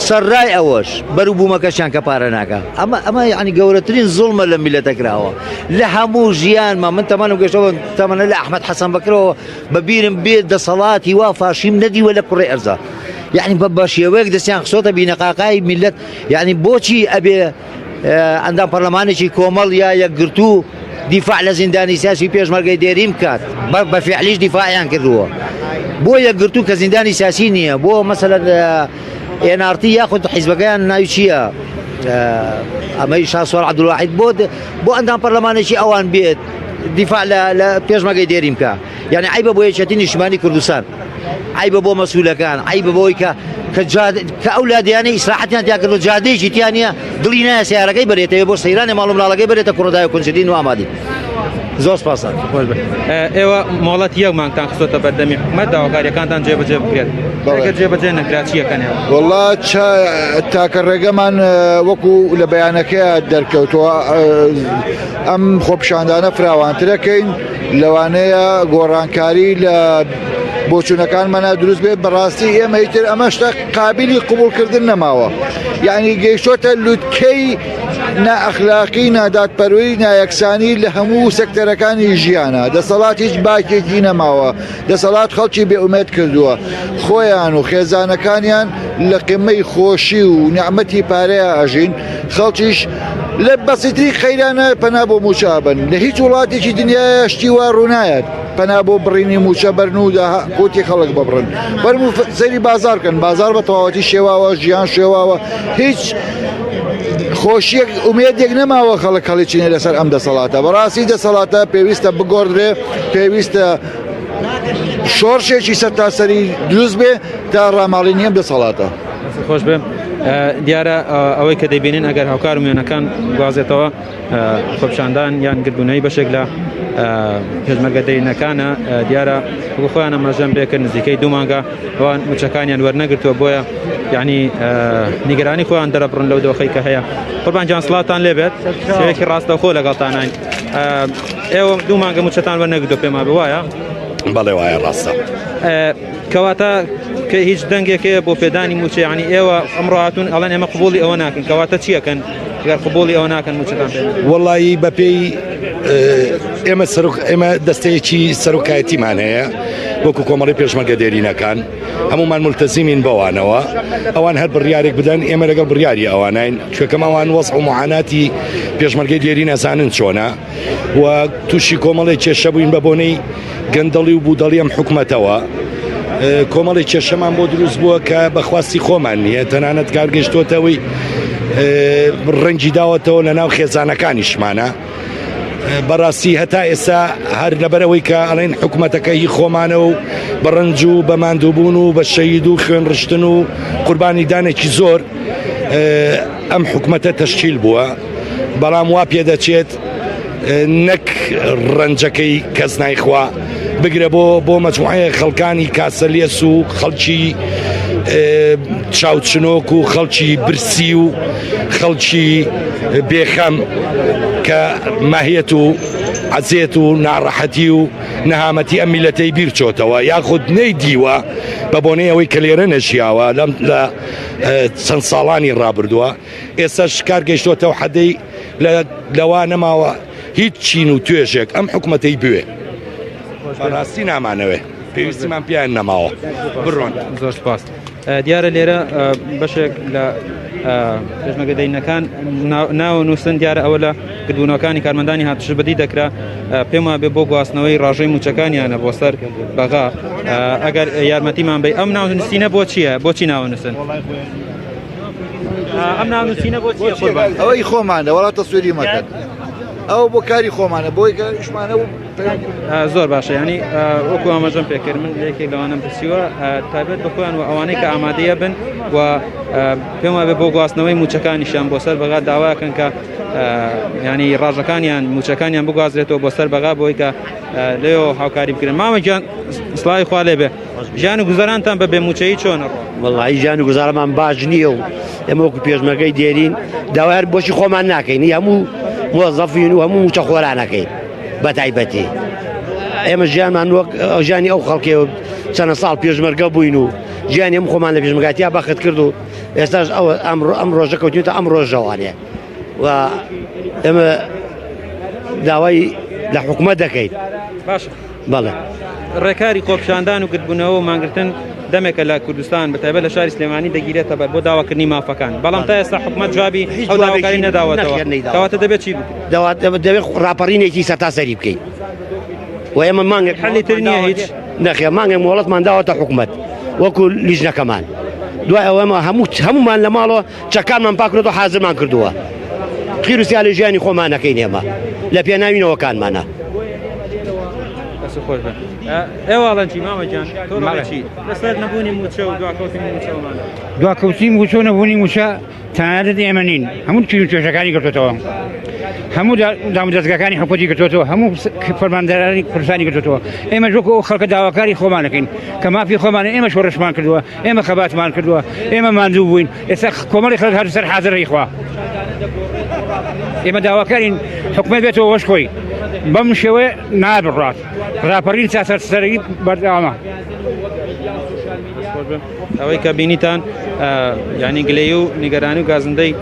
سەرڕای ئەوەش بەروبوومەکەشیان کە پارە ناکە ئەمە ئەمە یعنی گەورەترین زوڵمە لە میلەتە کراوە لە هەموو ژیانمە من تەمەنم گەشتەوە تەمەنە لە ئەحمەد حەسەن بەکرەوە بە بیرم بێ دەسەڵاتی وا فاشیم نەدیوە لە کوڕی ئەرزا یعنی بە بە شێوەیەک دەستیان خسۆتە بینەقاقای میلەت یعنی بۆچی ئەبێ ئەندام پەرلەمانێکی کۆمەڵ یا یەکگرتوو دیفاع لە زیندانی سیاسی پێشمەرگەی دێرین بکات بە فعلیش دیفاعیان کردووە بۆ یەکگرتوو کە زیندانی سیاسی نییە بۆ مەسەلەن NRT یاخود حیزبەکەیان ناوی چییە ئەمەی شاسوار عەبدولواحید بۆ بۆ ئەندام پەرلەمانێکی ئەوان بێت دیفاع لە پێشمەگەی دێرین بکە یعنی عیبە بۆ یەکێتی نیشتمانی کوردستان عیبە بۆ مەسولەکان عیبە بۆی کە کە کە ئەو لادیانەی ئیسراحەتیان تیا کردو جادەیەکی تیا نییە دڵی نایە سیارەکەی بەرێتەوە بۆ سەیرانی ماڵ و مناڵەکەی بەرێتە کوڕدای و کونجدین و ئامادی زۆر سپاسان ئێوە مۆڵەت یەک مانگتان خستۆتە بەردەمی حکومەت داواکاریەکانتان جێبەجێ بکرێت ئەگەر جێبەجێ نەکرا چیەکەنەوە وەڵا تاکە ڕێگەمان وەکو لە بەیانەکەی دەرکەوتووە ئەم خۆپیشاندانە فراوانترەکەین لەوانەیە گۆڕانکاری لە بۆچوونەکانمانە دروست بێت بەڕاستی ئێمە ئیتر ئەمە شتە قابلی قبوڵکردن نەماوە یعنی گەیشتۆتە لوتکەی نائەخلاقی نادادپەروەری نایەکسانی لە هەموو سەکتەرەکانی ژیانە دەسەڵات هیچ باکێکی نەماوە دەسەڵات خەڵکی بێئومێد کردووە خۆیان و خێزانەکانیان لە قمەی خۆشی و نیعمەتی پارەیە ئەژین خەڵکیش لە بەسیترین قەیرانە پەنا بۆ مووچە ئەبەن لە هیچ وڵاتێکی دنیاە شتی وا ڕوونایەت پەنا بۆ بڕینی مووچە بەرن و قوتی خەڵک ببڕن فەرموو سەیری بازار کەن بازار بە تەواوەتی شێواوە ژیان شێواوە هیچ خۆشیەک ئومێدێک نەماوە خەڵک هەڵیچینێ لەسەر ئەم دەسەڵاتە بەڕاستی دەسەڵاتە پێویستە بگۆڕدرێ پێویستە شۆڕشێکی سەرتاسەری دروست بێ تا ڕاماڵینی ئەم دەسەڵاتە. خۆش بێ دیارە ئەوەی کە دەیبینن ئەگەر هاوکار و میوانەکان گوازێتەوە خۆپیشاندان یان گردبوونەوەی بەشێک لە پێشمەرگە دەرینەکانە دیارە وەکو خۆیان ئاماژەم پێ کرد نزیکەی دوو مانگە ئەوان موچەکانیان وەرنەگرتووە بۆیە یعنی نیگەرانی خۆیان دەرەبڕن لەو دۆخەی کە هەیە قوربان جان سڵاتان لێبێت شێوەیەکی ڕاستەوخۆ لەگەڵتانین ئێوە دوو مانگە موچەتان وەرنەگرتووە پێمان بێ وایە بەڵێ وایە ڕاستە کەواتە کە هیچ دەنگێک هەیە بۆ پێدانی موچە یعنی ئێوە ئەمڕۆ هاتوون ئەڵێن ئێمە قبوڵی ئەوە ناکەن کەواتە چیەکەن گەر قبوڵی ئەوە ناکەن موچەتان پێ وەڵایی بەپێی ئێمە سەرۆک ئێمە دەستەیەکی سەرۆکایەتیمان هەیە وەکو کۆمەڵی پێشمەرگە دێرینەکان هەمومان ملتەزیمین بەوانەوە ئەوان هەر بڕیارێک بدەن ئێمە لەگەڵ بڕیاری ئەوانین چونکە ئەوان وەزع و معاناتی پێشمەرگەی دێرین ئەزانن چۆنە و تووشی کۆمەڵێک کێشە بووین بە بۆنەی گەندەڵی و بودەڵی ئەم حکومەتەوە کۆمەڵی کێشەمان بۆ دروست بووە کە بەخواستی خۆمان نییە تەنانەت کار گەشتۆتەوەی ڕەنگی داوەتەوە لە ناو خێزانەکانیشمانە بەڕاستی هەتا ئێستا هەر لەبەرەوەی کە ئەڵێن حکوومەتەکە هی خۆمانە و بە ڕەنج و بە ماندووبوون و بە شەید و خوێن ڕشتن و قوربانی دانێکی زۆر ئەم حکومەتە تەشکیل بووە بەڵام وا پێدەچێت نەک ڕەنجەکەی کەس نایخوا بگرە بۆ بۆ مەجموعەیە خەڵکانی کاسەلێس و خەڵکی چاوچنۆک و خەڵکی برسی و خەڵکی بێخەم کە ماهیەت و عەزێت و ناڕەحەتی و نەهامەتی ئەم میلەتەی بیر چۆتەوە یاخود نەیدیوە بە بۆنەی ئەوەی کە لێرە نەژیاوە لەم لە چەند ساڵانی ڕابردووە ئێستاش کار گەیشتۆتەوە حەدەی لەوا نەماوە. هیچ چین و توێژێک ئەم حکومەتەی بوێ بەڕاستی نامانەوێ پێویستیمان پێیان نەماوە بڕۆن. زۆر سپاس. دیارە لێرە بەشێک لە پێشمەرگە دەینەکان ناوە نووسن دیارە ئەوە لە گردبوونەوەکانی کارمەندانی هاتوچۆ بەدی دەکرا پێم وابێ بۆ گواستنەوەی ڕاژەی موچەکانیانە بۆ سەر بەغا ئەگەر یارمەتیمان بی ئەم ناونووسینە بۆ چییە بۆچی ناونووسن؟ ئەم ناونووسینە بۆ چییە قوربان؟ ئەوەی خۆمانە وەڵا تەسویری مەکەن ئەوە بۆ کاری خۆمانە بۆی کە ئیشمانە و زۆر باشە ینی وەکو ئاماژەم پێکرد من یەکێک لەوانم پرسیوە تایبەت بە خۆیان و ئەوانەی کە ئامادەیە بن و پێم وابێ بۆ گواستنەوەی موچەکانیشیان بۆ سەر بەغا داواکەن کە ینی ڕاژەکانیان موچەکانیان بگوازرێتەوە بۆ سەر بەغا بۆی کە لێەوە هاوکاری بکرێن مامە گیان سڵاوی خوا لێ بێ ژیان و گوزەرانتان بە بێ موچەیی چۆنە وەڵی ژیان و گوزارەمان باش نییە و ئێمە وەکو پێشمەرگەی دێرین داوای هەر بۆشی خۆمان ناکەین هەموو مۆزەفین و هەموو موچەخۆرانەکەین بە تایبەتی ئێمە ژیانمان وەک ژیانی ئەو خەڵکێ چەنە ساڵ پێشمەرگە بووین و ژیانی ئەم خۆمان لە پێشمەرگاتیا بەخت کرد و ئێستاش ئەوە ئەمڕۆ ئەم ڕۆژە کەوتوێتە ئەم ڕۆژەوانێ و ئێمە داوای لە حکومەت دەکەین باش بەڵێ ڕێکاری خۆپیشاندان و گردبوونەوە و مانگرتن دەمێکە لە کوردستان بە تایبەت لە شاری سلێمانی دەگیرێتە بەر بۆ داواکردنی مافەکان بەڵام تا ئێستا حکومەت جوابی هیچ ئەو داواکاری جوابێکی نەداوەتەوە نەخێر نەیداوەتەوە. کەواتە دەبێت چی بکرێت دەبێت ڕاپەڕینێکی سەرتاسەری بکەین و ئێمە مانگێک حەلی تر نییە هیچ؟ نەخێر مانگێک مۆڵەتمان داوەتە حکومەت وەکو لیژنەکەمان دوای ئەوە ئێمە هەموو هەمومان لە ماڵەوە چەکانمان پاکردەوە حازرمان کردووە خیر و سیا لە ژیانی خۆمان نەکەین ئێمە لە پێناوی نەوەکانمانە. دەست خۆش بێ ئێوە ئەڵێن چی مامە گیان تۆ دەڵێی چی لەسەر نەبوونی مووچە و دواکەوتنی مووچەوەمانە دواکەوتنی مووچە و نەبوونی مووچە تەنانەت ئێمە نین هەموو چین و توێژەکانی گرتوتەوە هەموو دامودەزگاکانی حکوومەتی گرتوتەوە هەموو فەرماندەرانی کوردستانی گرتوتەوە ئێمە وەکو ئەو خەڵکە داواکاری خۆمانەکەین کە مافی خۆمانە ئێمە شۆڕشمان کردووە ئێمە خەباتمان کردووە ئێمە ماندوو بووین ئێستا کۆمەڵی خەڵک هەر سەر حازرەی خوا ئێمە داواکارین حکومەت بێتەوە وەش خۆی بەم شێوەیە نابڕات ڕاپەڕین سەرسەری بەردەوامە. ئەوەی کە بینیتان ینی گلەی و نیگەرانی و گازندەی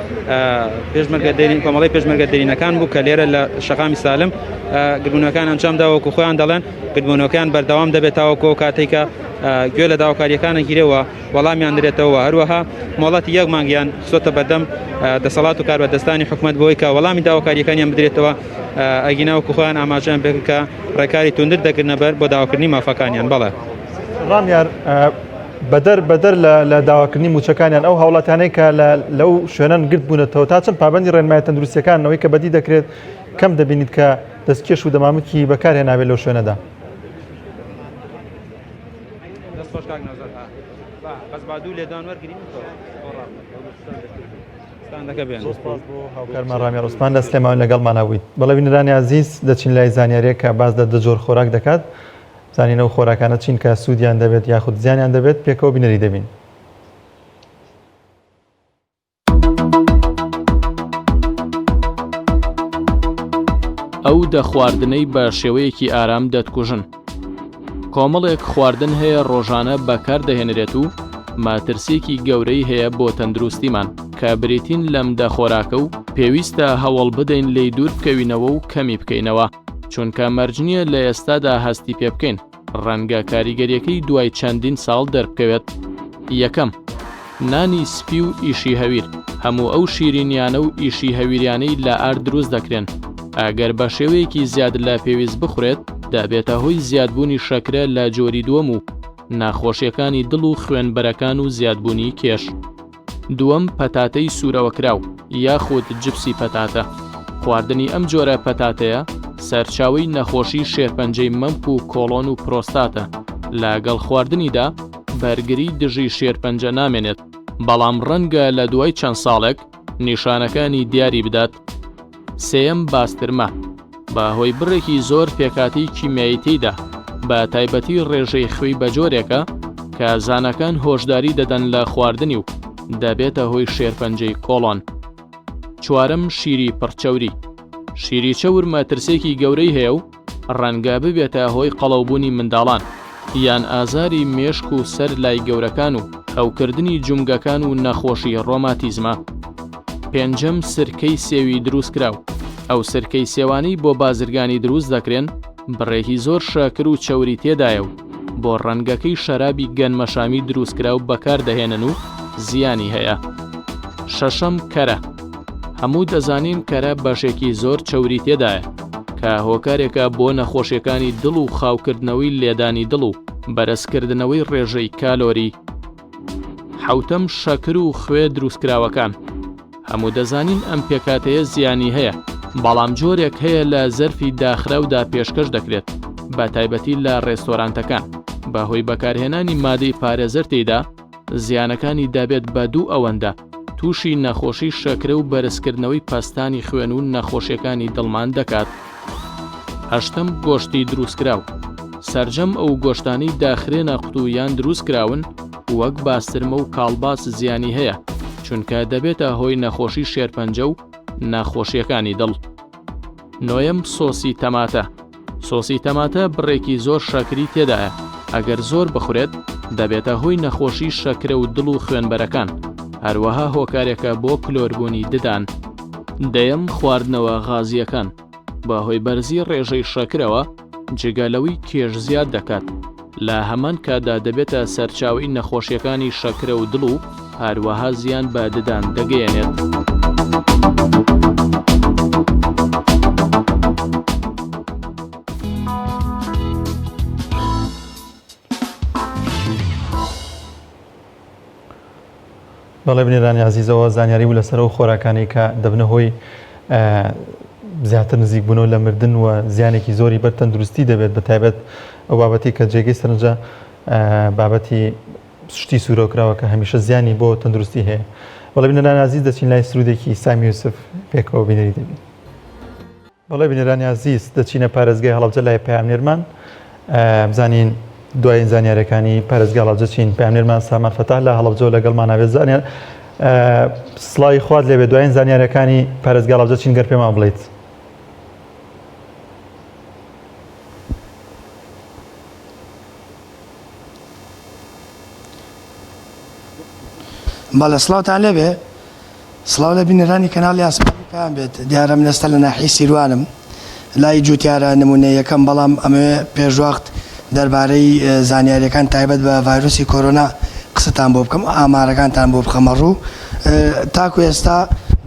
پێشمەرگە دێرین کۆمەڵی پێشمەرگە دێرینەکان بوو کە لێرە لە شەقامی سالم گربوونەکان ئەنجام داوەکو خۆیان دەڵێن گربوونەکان بەردەوام دەبێت تاوەکو ئەو کاتێک کە گوێ لە داواکاریەکانە گیرەوە وەڵامیان درێتەوە هەروەها مۆڵەتی یەک مانگیان خستۆتە بەردەم دەسەڵات و کاربەدەستانی حکومەت بۆی کە وەڵامی داواکاریەکانیان بدرێتەوە ئەگینا وەکو خۆیان ئاماژەیان پێکرد کە ڕێکاری توندتر دەگرنە بەر بۆ داواکردنی مافەکانیان بەڵێ. ڕامیار بەدەر بەدەر لە داواکردنی موچەکانیان ئەو هاوڵاتیانەی کە لەو شوێنەن گرت بوونەتەوە تا چەند پابندی ڕێنمایە تەندروستیەکانەوەی کە بەدی دەکرێت کەم دەبینیت کە دەستکێش و دەمامکی بەکارهێنابێت لەو شوێنەدا. دەست خۆش کاک نەوزاد بەس با دوو لێدوان وەرگرین ستاندەکە بێن. زۆر سپاس بۆ هاوکارمان ڕامیار عوسمان لە سلێمانی لەگەڵمانا بوویت. بەڵێ بینەرانی ئازیز دەچین لای زانیارییەک کە باس لە دە جۆر خۆراک دەکات. بزانین ئەو خۆراکانە چین کە سوودیان دەبێت یاخود زیانیان دەبێت پێکەوە بینەری دەبین. ئەو دە خواردنەی بە شێوەیەکی ئارام دەتکوژن. کۆمەڵێک خواردن هەیە ڕۆژانە بەکار دەهێنرێت و مەترسییەکی گەورەی هەیە بۆ تەندروستیمان کە بریتین لەم دە خۆراکە و پێویستە هەوڵ بدەین لێی دوور بکەوینەوە و کەمی بکەینەوە چونکە مەرج نییە لە ئێستادا هەستی پێ بکەین ڕەنگە کاریگەریەکەی دوای چەندین ساڵ دەربکەوێت. یەکەم، نانی سپی و ئیشی هەویر، هەموو ئەو شیرینیانە و ئیشی هەویریانەی لە ئارد دروست دەکرێن، ئەگەر بە شێوەیەکی زیاد لە پێویست بخورێت، دەبێتە هۆی زیادبوونی شەکرە لە جۆری دووەم و نەخۆشیەکانی دڵ و خوێنبەرەکان و زیادبوونی کێش. دووەم، پەتاتەی سوورەوەکراو یاخود جپسی پەتاتە، خواردنی ئەم جۆرە پەتاتەیە سەرچاوەی نەخۆشی شێرپەنجەی مەمک و کۆڵۆن و پرۆستاتە، لەگەڵ خواردنیدا بەرگری دژی شێرپەنجە نامێنێت، بەڵام ڕەنگە لە دوای چەند ساڵێک نیشانەکانی دیاری بدات. سێیەم باسترمە، بە هۆی بڕێکی زۆر پێکهاتەی کیمیایی تێیدا، بە تایبەتی ڕێژەی خوێی بە جۆرێکە کە زاناکان هۆشداری دەدەن لە خواردنی و دەبێتە هۆی شێرپەنجەی کۆڵۆن. چوارەم شیری پڕ چەوری، شیری چەور مەترسییەکی گەورەی هەیە و ڕەنگە ببێتە هۆی قەڵەوبوونی منداڵان، یان ئازاری مێشک و سەر لای گەورەکان و هەوکردنی جومگەکان و نەخۆشی ڕۆماتیزمە. پێنجەم سرکەی سێوی دروستکراو. ئەو سرکەی سێوانەی بۆ بازرگانی دروست دەکرێن بڕێکی زۆر شەکر و چەوری تێدایە و بۆ ڕەنگەکەی شەرابی گەنمەشامی دروستکراو بەکاردەهێنن و زیانی هەیە. شەشەم، کەرە. هەموو دەزانین کەرە بەشێکی زۆر چەوری تێدایە کە هۆکارێکە بۆ نەخۆشیەکانی دڵ و خاوکردنەوەی لێدانی دڵ و بەرزکردنەوەی ڕێژەی کالۆری. حەوتەم، شەکر و خوێ دروستکراوەکان. هەموو دەزانین ئەم پێکهاتەیە زیانی هەیە، بەڵام جۆرێک هەیە لە زەرفی داخراودا پێشکەش دەکرێت، بە تایبەتی لە ڕێستۆرانتەکان، بەهۆی بەکارهێنانی مادەی پارێزەر تێیدا، زیانەکانی دەبێت بە دوو ئەوەندە، تووشی نەخۆشی شەکرە و بەرزکردنەوەی پەستانی خوێن و نەخۆشیەکانی دڵمان دەکات. هەشتەم، گۆشتی دروستکراو، سەرجەم ئەو گۆشتانەی داخرێنە قوتوو یان دروستکراون وەک باسترمە و کاڵباس زیانی هەیە، چونکە دەبێتە هۆی نەخۆشی شێرپەنجە و نەخۆشیەکانی دڵ. نۆیەم، سۆسی تەماتە، سۆسی تەماتە بڕێکی زۆر شەکری تێدایە، ئەگەر زۆر بخورێت دەبێتە هۆی نەخۆشی شەکرە و دڵ و خوێنبەرەکان، هەروەها هۆکارێکە بۆ کلۆربوونی ددان. دەیەم، خواردنەوە غازییەکان، بەهۆی بەرزی ڕێژەی شەکرەوە جگە لەوەی کێش زیاد دەکات، لە هەمان کاتدا دەبێتە سەرچاوەی نەخۆشیەکانی شەکرە و دڵ و هەروەها زیان بە ددان دەگەیەنێت. بەڵێ بینەرانی ئازیزەوە زانیاری بوو لەسەر ئەو خۆراکانەی کە دەبنە هۆی زیاتر نزیک بوونەوە لە مردن و زیانێکی زۆری بەر تەندروستی دەبێت بە تایبەت ئەو بابەتی کە جێگەی سەرنجە بابەتی شتی سوورەکراوە کە هەمیشە زیانی بۆ تەندروستی هەیە بەڵێ بینەرانی ئازیز دەچین لای سرودێکی سامی یوسف پێکەوە بینەری دەبین. بەڵێ بینەرانی ئازیز دەچینە پارێزگای هەڵەبجە لای پەیامنێرمان بزانین دوایین زانیارەکانی پارێزگای هەڵەبجە چین پەیامنێرمان سامان فەتاح لە هەڵەبجەوە لەگەڵمان نابێت زانیار سڵاوی خوات لێبێت دوایین زانیارەکانی پارێزگای هەڵەبجە چین گەر پێمان بڵیت. بەڵێ سڵاوتان لێبێ سڵاو لە بینەرانی کەناڵی ئاسمانی پەیام بێت دیارە من ئێستا لە ناحیەی سیروانم لای جوتیارە نمونەیەکەم بەڵام ئەمەوێ پێشوەخت دەربارەی زانیاریەکان تایبەت بە ڤایرۆسی کۆرۆنا قسەتان بۆ بکەم ئامارەکانتان بۆ بخەمە ڕوو تاکو ئێستا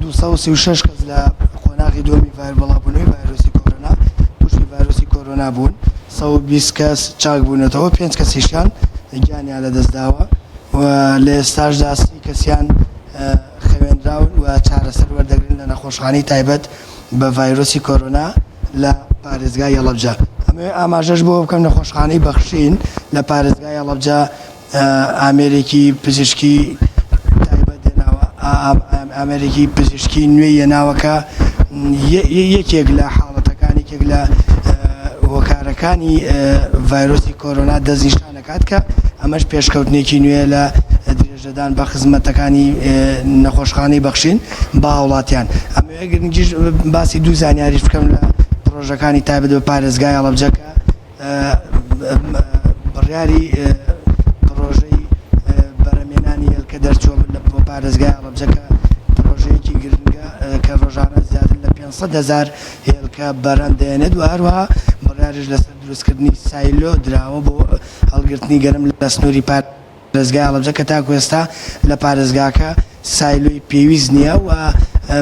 236 کەس لە قۆناغی دووەمی ڤایرۆس بڵاوبوونەوەی ڤایرۆسی کۆرۆنا تووشی ڤایرۆسی کۆرۆنا بوون 120 کەس چاک بوونەتەوە پێنج کەسیشیان گیانیان لەدەستداوە و لە ئێستاشدا سی کەسیان خەوێنراون و چارەسەر وەردەگرن لە نەخۆشخانەی تایبەت بە ڤایرۆسی کۆرۆنا لە پارێزگای هەڵەبجە. ئەمەوێ ئاماژەش بەوە بکەم نەخۆشخانەی بەخشین لە پارێزگای هەڵەبجە ئامێرێکی پزیشکی تایبەت هێناوە ئامێرێکی پزیشکی نوێی هێناوە کە یەکێک لە حاڵەتەکان یەکێک لە هۆکارەکانی ڤایرۆسی کۆرۆنا دەستنیشان دەکات کە ئەمەش پێشکەوتنێکی نوێیە لە درێژەدان بە خزمەتەکانی نەخۆشخانەی بەخشین بە هاوڵاتیان. ئەمەوێ گرنگیش باسی دوو زانیاریش بکەم لە پڕۆژەکانی تایبەت بە پارێزگای هەڵەبجە کە بڕیاری پڕۆژەی بەرهەمهێنانی هێلکە دەرچووە لە بۆ پارێزگای هەڵەبجە کە پڕۆژەیەکی گرنگە کە ڕۆژانە زیاتر لە 500 هەزار هێلکە بەرهەم دەهێنێت و هەروەها بڕیاریش لەسەر دروستکردنی سایلۆ دراوە بۆ هەڵگرتنی گەنم لە سنووری پارێزگای هەڵەبجە کە تاکو ئێستا لە پارێزگاکە سایلۆی پێویست نییە و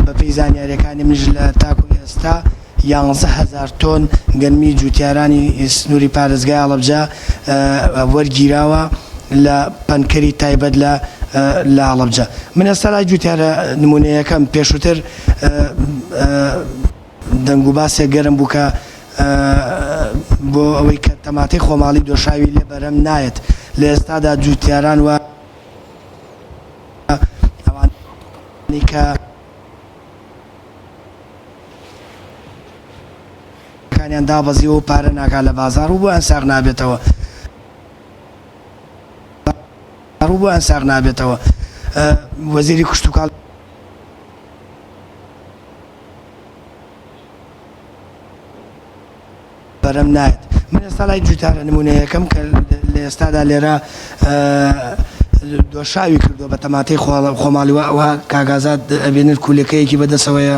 بەپێی زانیارییەکانی منیش لە تاکو ئێستا 11000 تۆن گەنمی جوتیارانی سنووری پارێزگای هەڵەبجە وەرگیراوە لە پەنکەری تایبەت لە لە هەڵەبجە. من ئێستا لای جوتیارە نمونەیەکەم پێشووتر دەنگوباسێک گەرم بوو کە بۆ ئەوەی کە تەماتەی خۆماڵی دۆشاوی لێ بەرهەم نایەت، لە ئێستادا جووتیاران و ئەوانەی کە کانیان دابەزیوە و پارە ناکات لە بازاڕ و بۆیان ساغ نابێتەوە و بۆیان ساغ نابێتەوە وەزیری کشتوکاڵ. بەرەم نایەت من ئێستا لای جوتارە نمونەیەکەم کە لە ئێستادا لێرە دۆشاوی کردووە بە تەماتەی خۆماڵی وە ئەوها کاک ئازاد ئەبێنن کولەکەیەکی بەدەسەوەیە.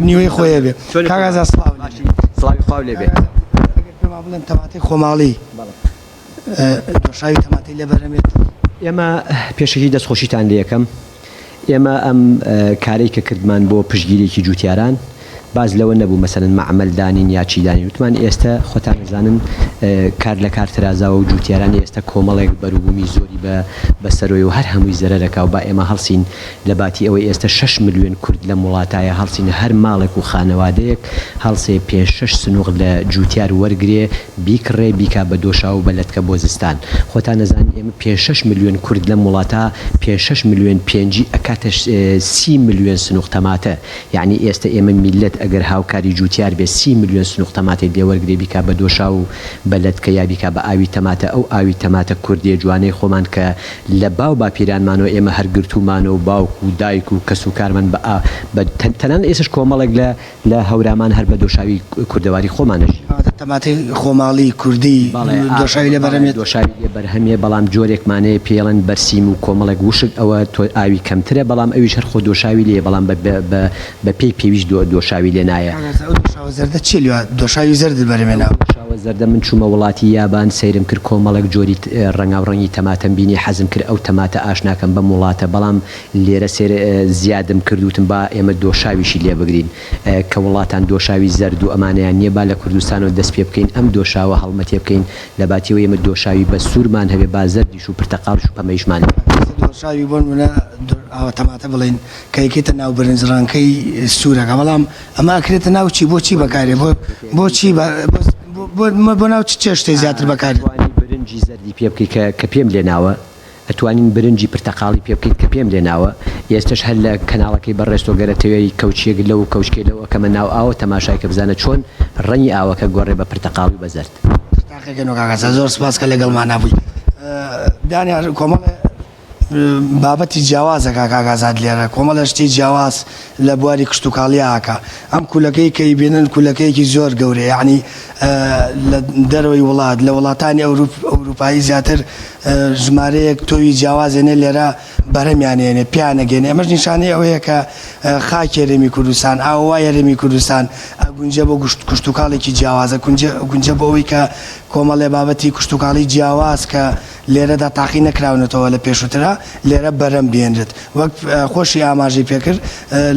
نیوەی خۆیە بێ. کاک ئازاد سڵاو لێ بێ. سڵاوی خواو لێ بێ. ئەگەر پێمان بڵێن تەماتەی خۆماڵی دۆشاوی تەماتەی لێ بەرهەمێت؟ ئێمە پێشەکی دەستخۆشیتان لێ ئەکەم. ئێمە ئەم کارەی کە کردمان بۆ پشتگیریی جووتیاران، باس لەوە نەبوو مەسەلەن مەعمەل دانین یا چی دانین، وتمان ئێستە خۆتان ئەزانن کار لە کار ترازاوە و جووتیاران ئێستە کۆمەڵێک بەروبوومی زۆری بە بەسەرۆیە و هەر هەمووی زەرەر ئەکا و با ئێمە هەڵسین لە باتی ئەوەی ئێستە شەش ملیۆن کورد لەم وڵاتایە هەڵسین هەر ماڵێک و خانەوادەیەک هەڵسێ پێنج شەش سنووق لە جووتیار وەرگرێ بیکڕێ بیکا بە دۆشاو و بە لەتکە بۆ زستان. خۆتان ئەزانن ئێمە پێنج شەش ملیۆن کورد لەم وڵاتە پێنج شەش ملیۆن پێنجی ئەکاتە سی ملیۆن سنوق تەماتە یەعنی ئێستە ئێمە میللەت ئەگەر هاوکاری جوتیار بێ سی ملیۆن سنوق تەماتەی لێ وەرگرێ بیکا بە دۆشاو و بە لەتکە یا بیکا بە ئاوی تەماتە ئەو ئاوی تەماتە کوردیە جوانەی خۆمان کە لە باو باپیرانمانەوە ئێمە هەر گرتوومانە و باوک و دایک و کەس و کارمان بە ئا بە تەنانەت ئێستەش کۆمەڵێک لە لە هەورامان هەر بە دۆشاوی کوردەواری خۆمان ئەژین. کەواتە تەماتەی خۆماڵی کوردی دۆشاوی لێ بەرهەم یەت؟ دۆشاوی لێ بەرهەم یە بەڵام جۆرێکمان هەیە پێی ئەڵێن بەرسیم و کۆمەڵێک وشک ئەوە تۆ ئاوی کەمترە بەڵام ئەویش هەر خۆ دۆشاوی لێیە بەڵام بە بە بە پێی پێویست دۆ دۆشاوی لێ نایە. کاک ئازاد ئەو دۆشاوە زەردە چیە لێ دۆشاوی زەردت بەرهەم هێناوە؟ ئەو دۆشاوە زەردە من چوومە وڵاتی یابان سەیرم کرد کۆمەڵێک جۆری ڕەنگاو ڕەنگی تەماتەم بینی حەزم کرد ئەو تەماتە ئاشناکەم بەم وڵاتە بەڵام لێرە سێر زیادم کرد وتم با ئێمە دۆشاویشی لێ بگرین کە وڵاتان دۆشاوی زەرد و ئەمانەیان نیە با لە کوردستانەوە دەست پێ بکەین ئەم دۆشاوە هەڵمەتێ بکەین لە باتی ئەوەی ئێمە دۆشاوی بە سوورمان هەبێ با زەردیش و پرتەقاڵیش و پەمەیشمان لێ ئێستا دۆشاوی بۆ نمونە ئاوە تەماتە بڵێین کە ئەیکەیتە ناو برنج ڕەنگەکەی سوورەکە بەڵام ئەمە ئەکرێتە ناو چی بۆ چی بەکارێ بۆ بۆ چی بۆ بۆ ناو چ چێشتێ زیاتر بەکارێ؟ ئەتوانی برنجی زەردی پێ بکەی کە کە پێم لێ ناوە ئەتوانین برنجی پرتەقاڵی پێ بکەین کە پێم لێ ناوە ئێستەش هەر لە کەناڵەکەی بەڕێز تۆ گەر ئەتەوێی کەوچیەک لەو و کەوچکێ لەو ئەکەمە ناو ئاوە تەماشای کە بزانە چۆن ڕەنگی ئاوەکە گۆڕێ بە پرتەقاڵی و بە زەرد. تاقیکەنەوە کاک ئازاد زۆر سوپاس کە لەگەڵمانا بووی دانیار کۆمەڵێ بابەتی جیاوازە کاک ئازاد لێرە کۆمەڵێ شتی جیاواز لە بواری کشتوکاڵیا ئەکا ئەم کولەکەی کە ئیبینن کولەکەیەکی زۆر گەورەیە یەعنی لە دەرەوەی وڵات لە وڵاتانی ئەوروپایی زیاتر ژمارەیەک تۆوی جیاواز ێنێ لێرە بەرهەمیان ێنێ پیان ئەگەێنێ ئەمەش نیشانەی ئەوەیە کە خاکی هەرێمی کوردستان ئاوەوای هەرێمی کوردستان ئەگونجێ بۆ کشتوکاڵێکی جیاوازە گونجە بۆ ئەوەی کە کۆمەڵێ بابەتی کشتوکاڵی جیاواز کە لێرەدا تاقی نەکراونەتەوە لە پێشووترا لێرە بەرەم بێنرێت وەک خۆشی ئاماژەی پێکرد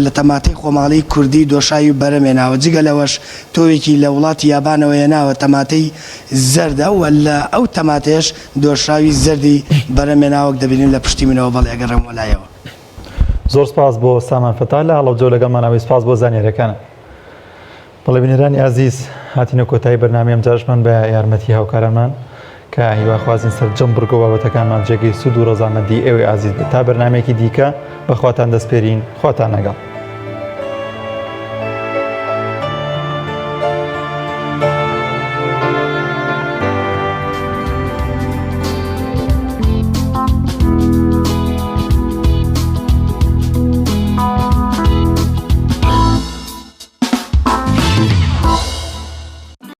لە تەماتەی خۆماڵی کوردی دۆشاوی بەرەم هێناوە جگە لەوەش تۆوێکی لە وڵاتی یابانەوە هێناوە تەماتەی زەردە و لە ئەو تەماتەیەش دۆشاوی زەردی بەرەم هێناوە وەک دەبینین لە پشتی منەوە بەڵێ ئەگەڕێمەوە لایەوە. زۆر سپاس بۆ سامان فەتاح لە هەڵەبجەوە لەگەڵمان ئەوەی سپاس بۆ زانیاریەکانت. بەڵێ بینەرانی ئازیز هاتینە کۆتایی بەرنامەی ئەمجارەشمان بە یارمەتی هاوکارانمان کە هیواخوازین سەرجەم بڕگە و بابەتەکانمان جێگەی سوود و ڕەزامەندی ئێوەی ئازیز بێت تا بەرنامەیەکی دیکە بەخواتان دەسپێرین خواتان لەگەڵ.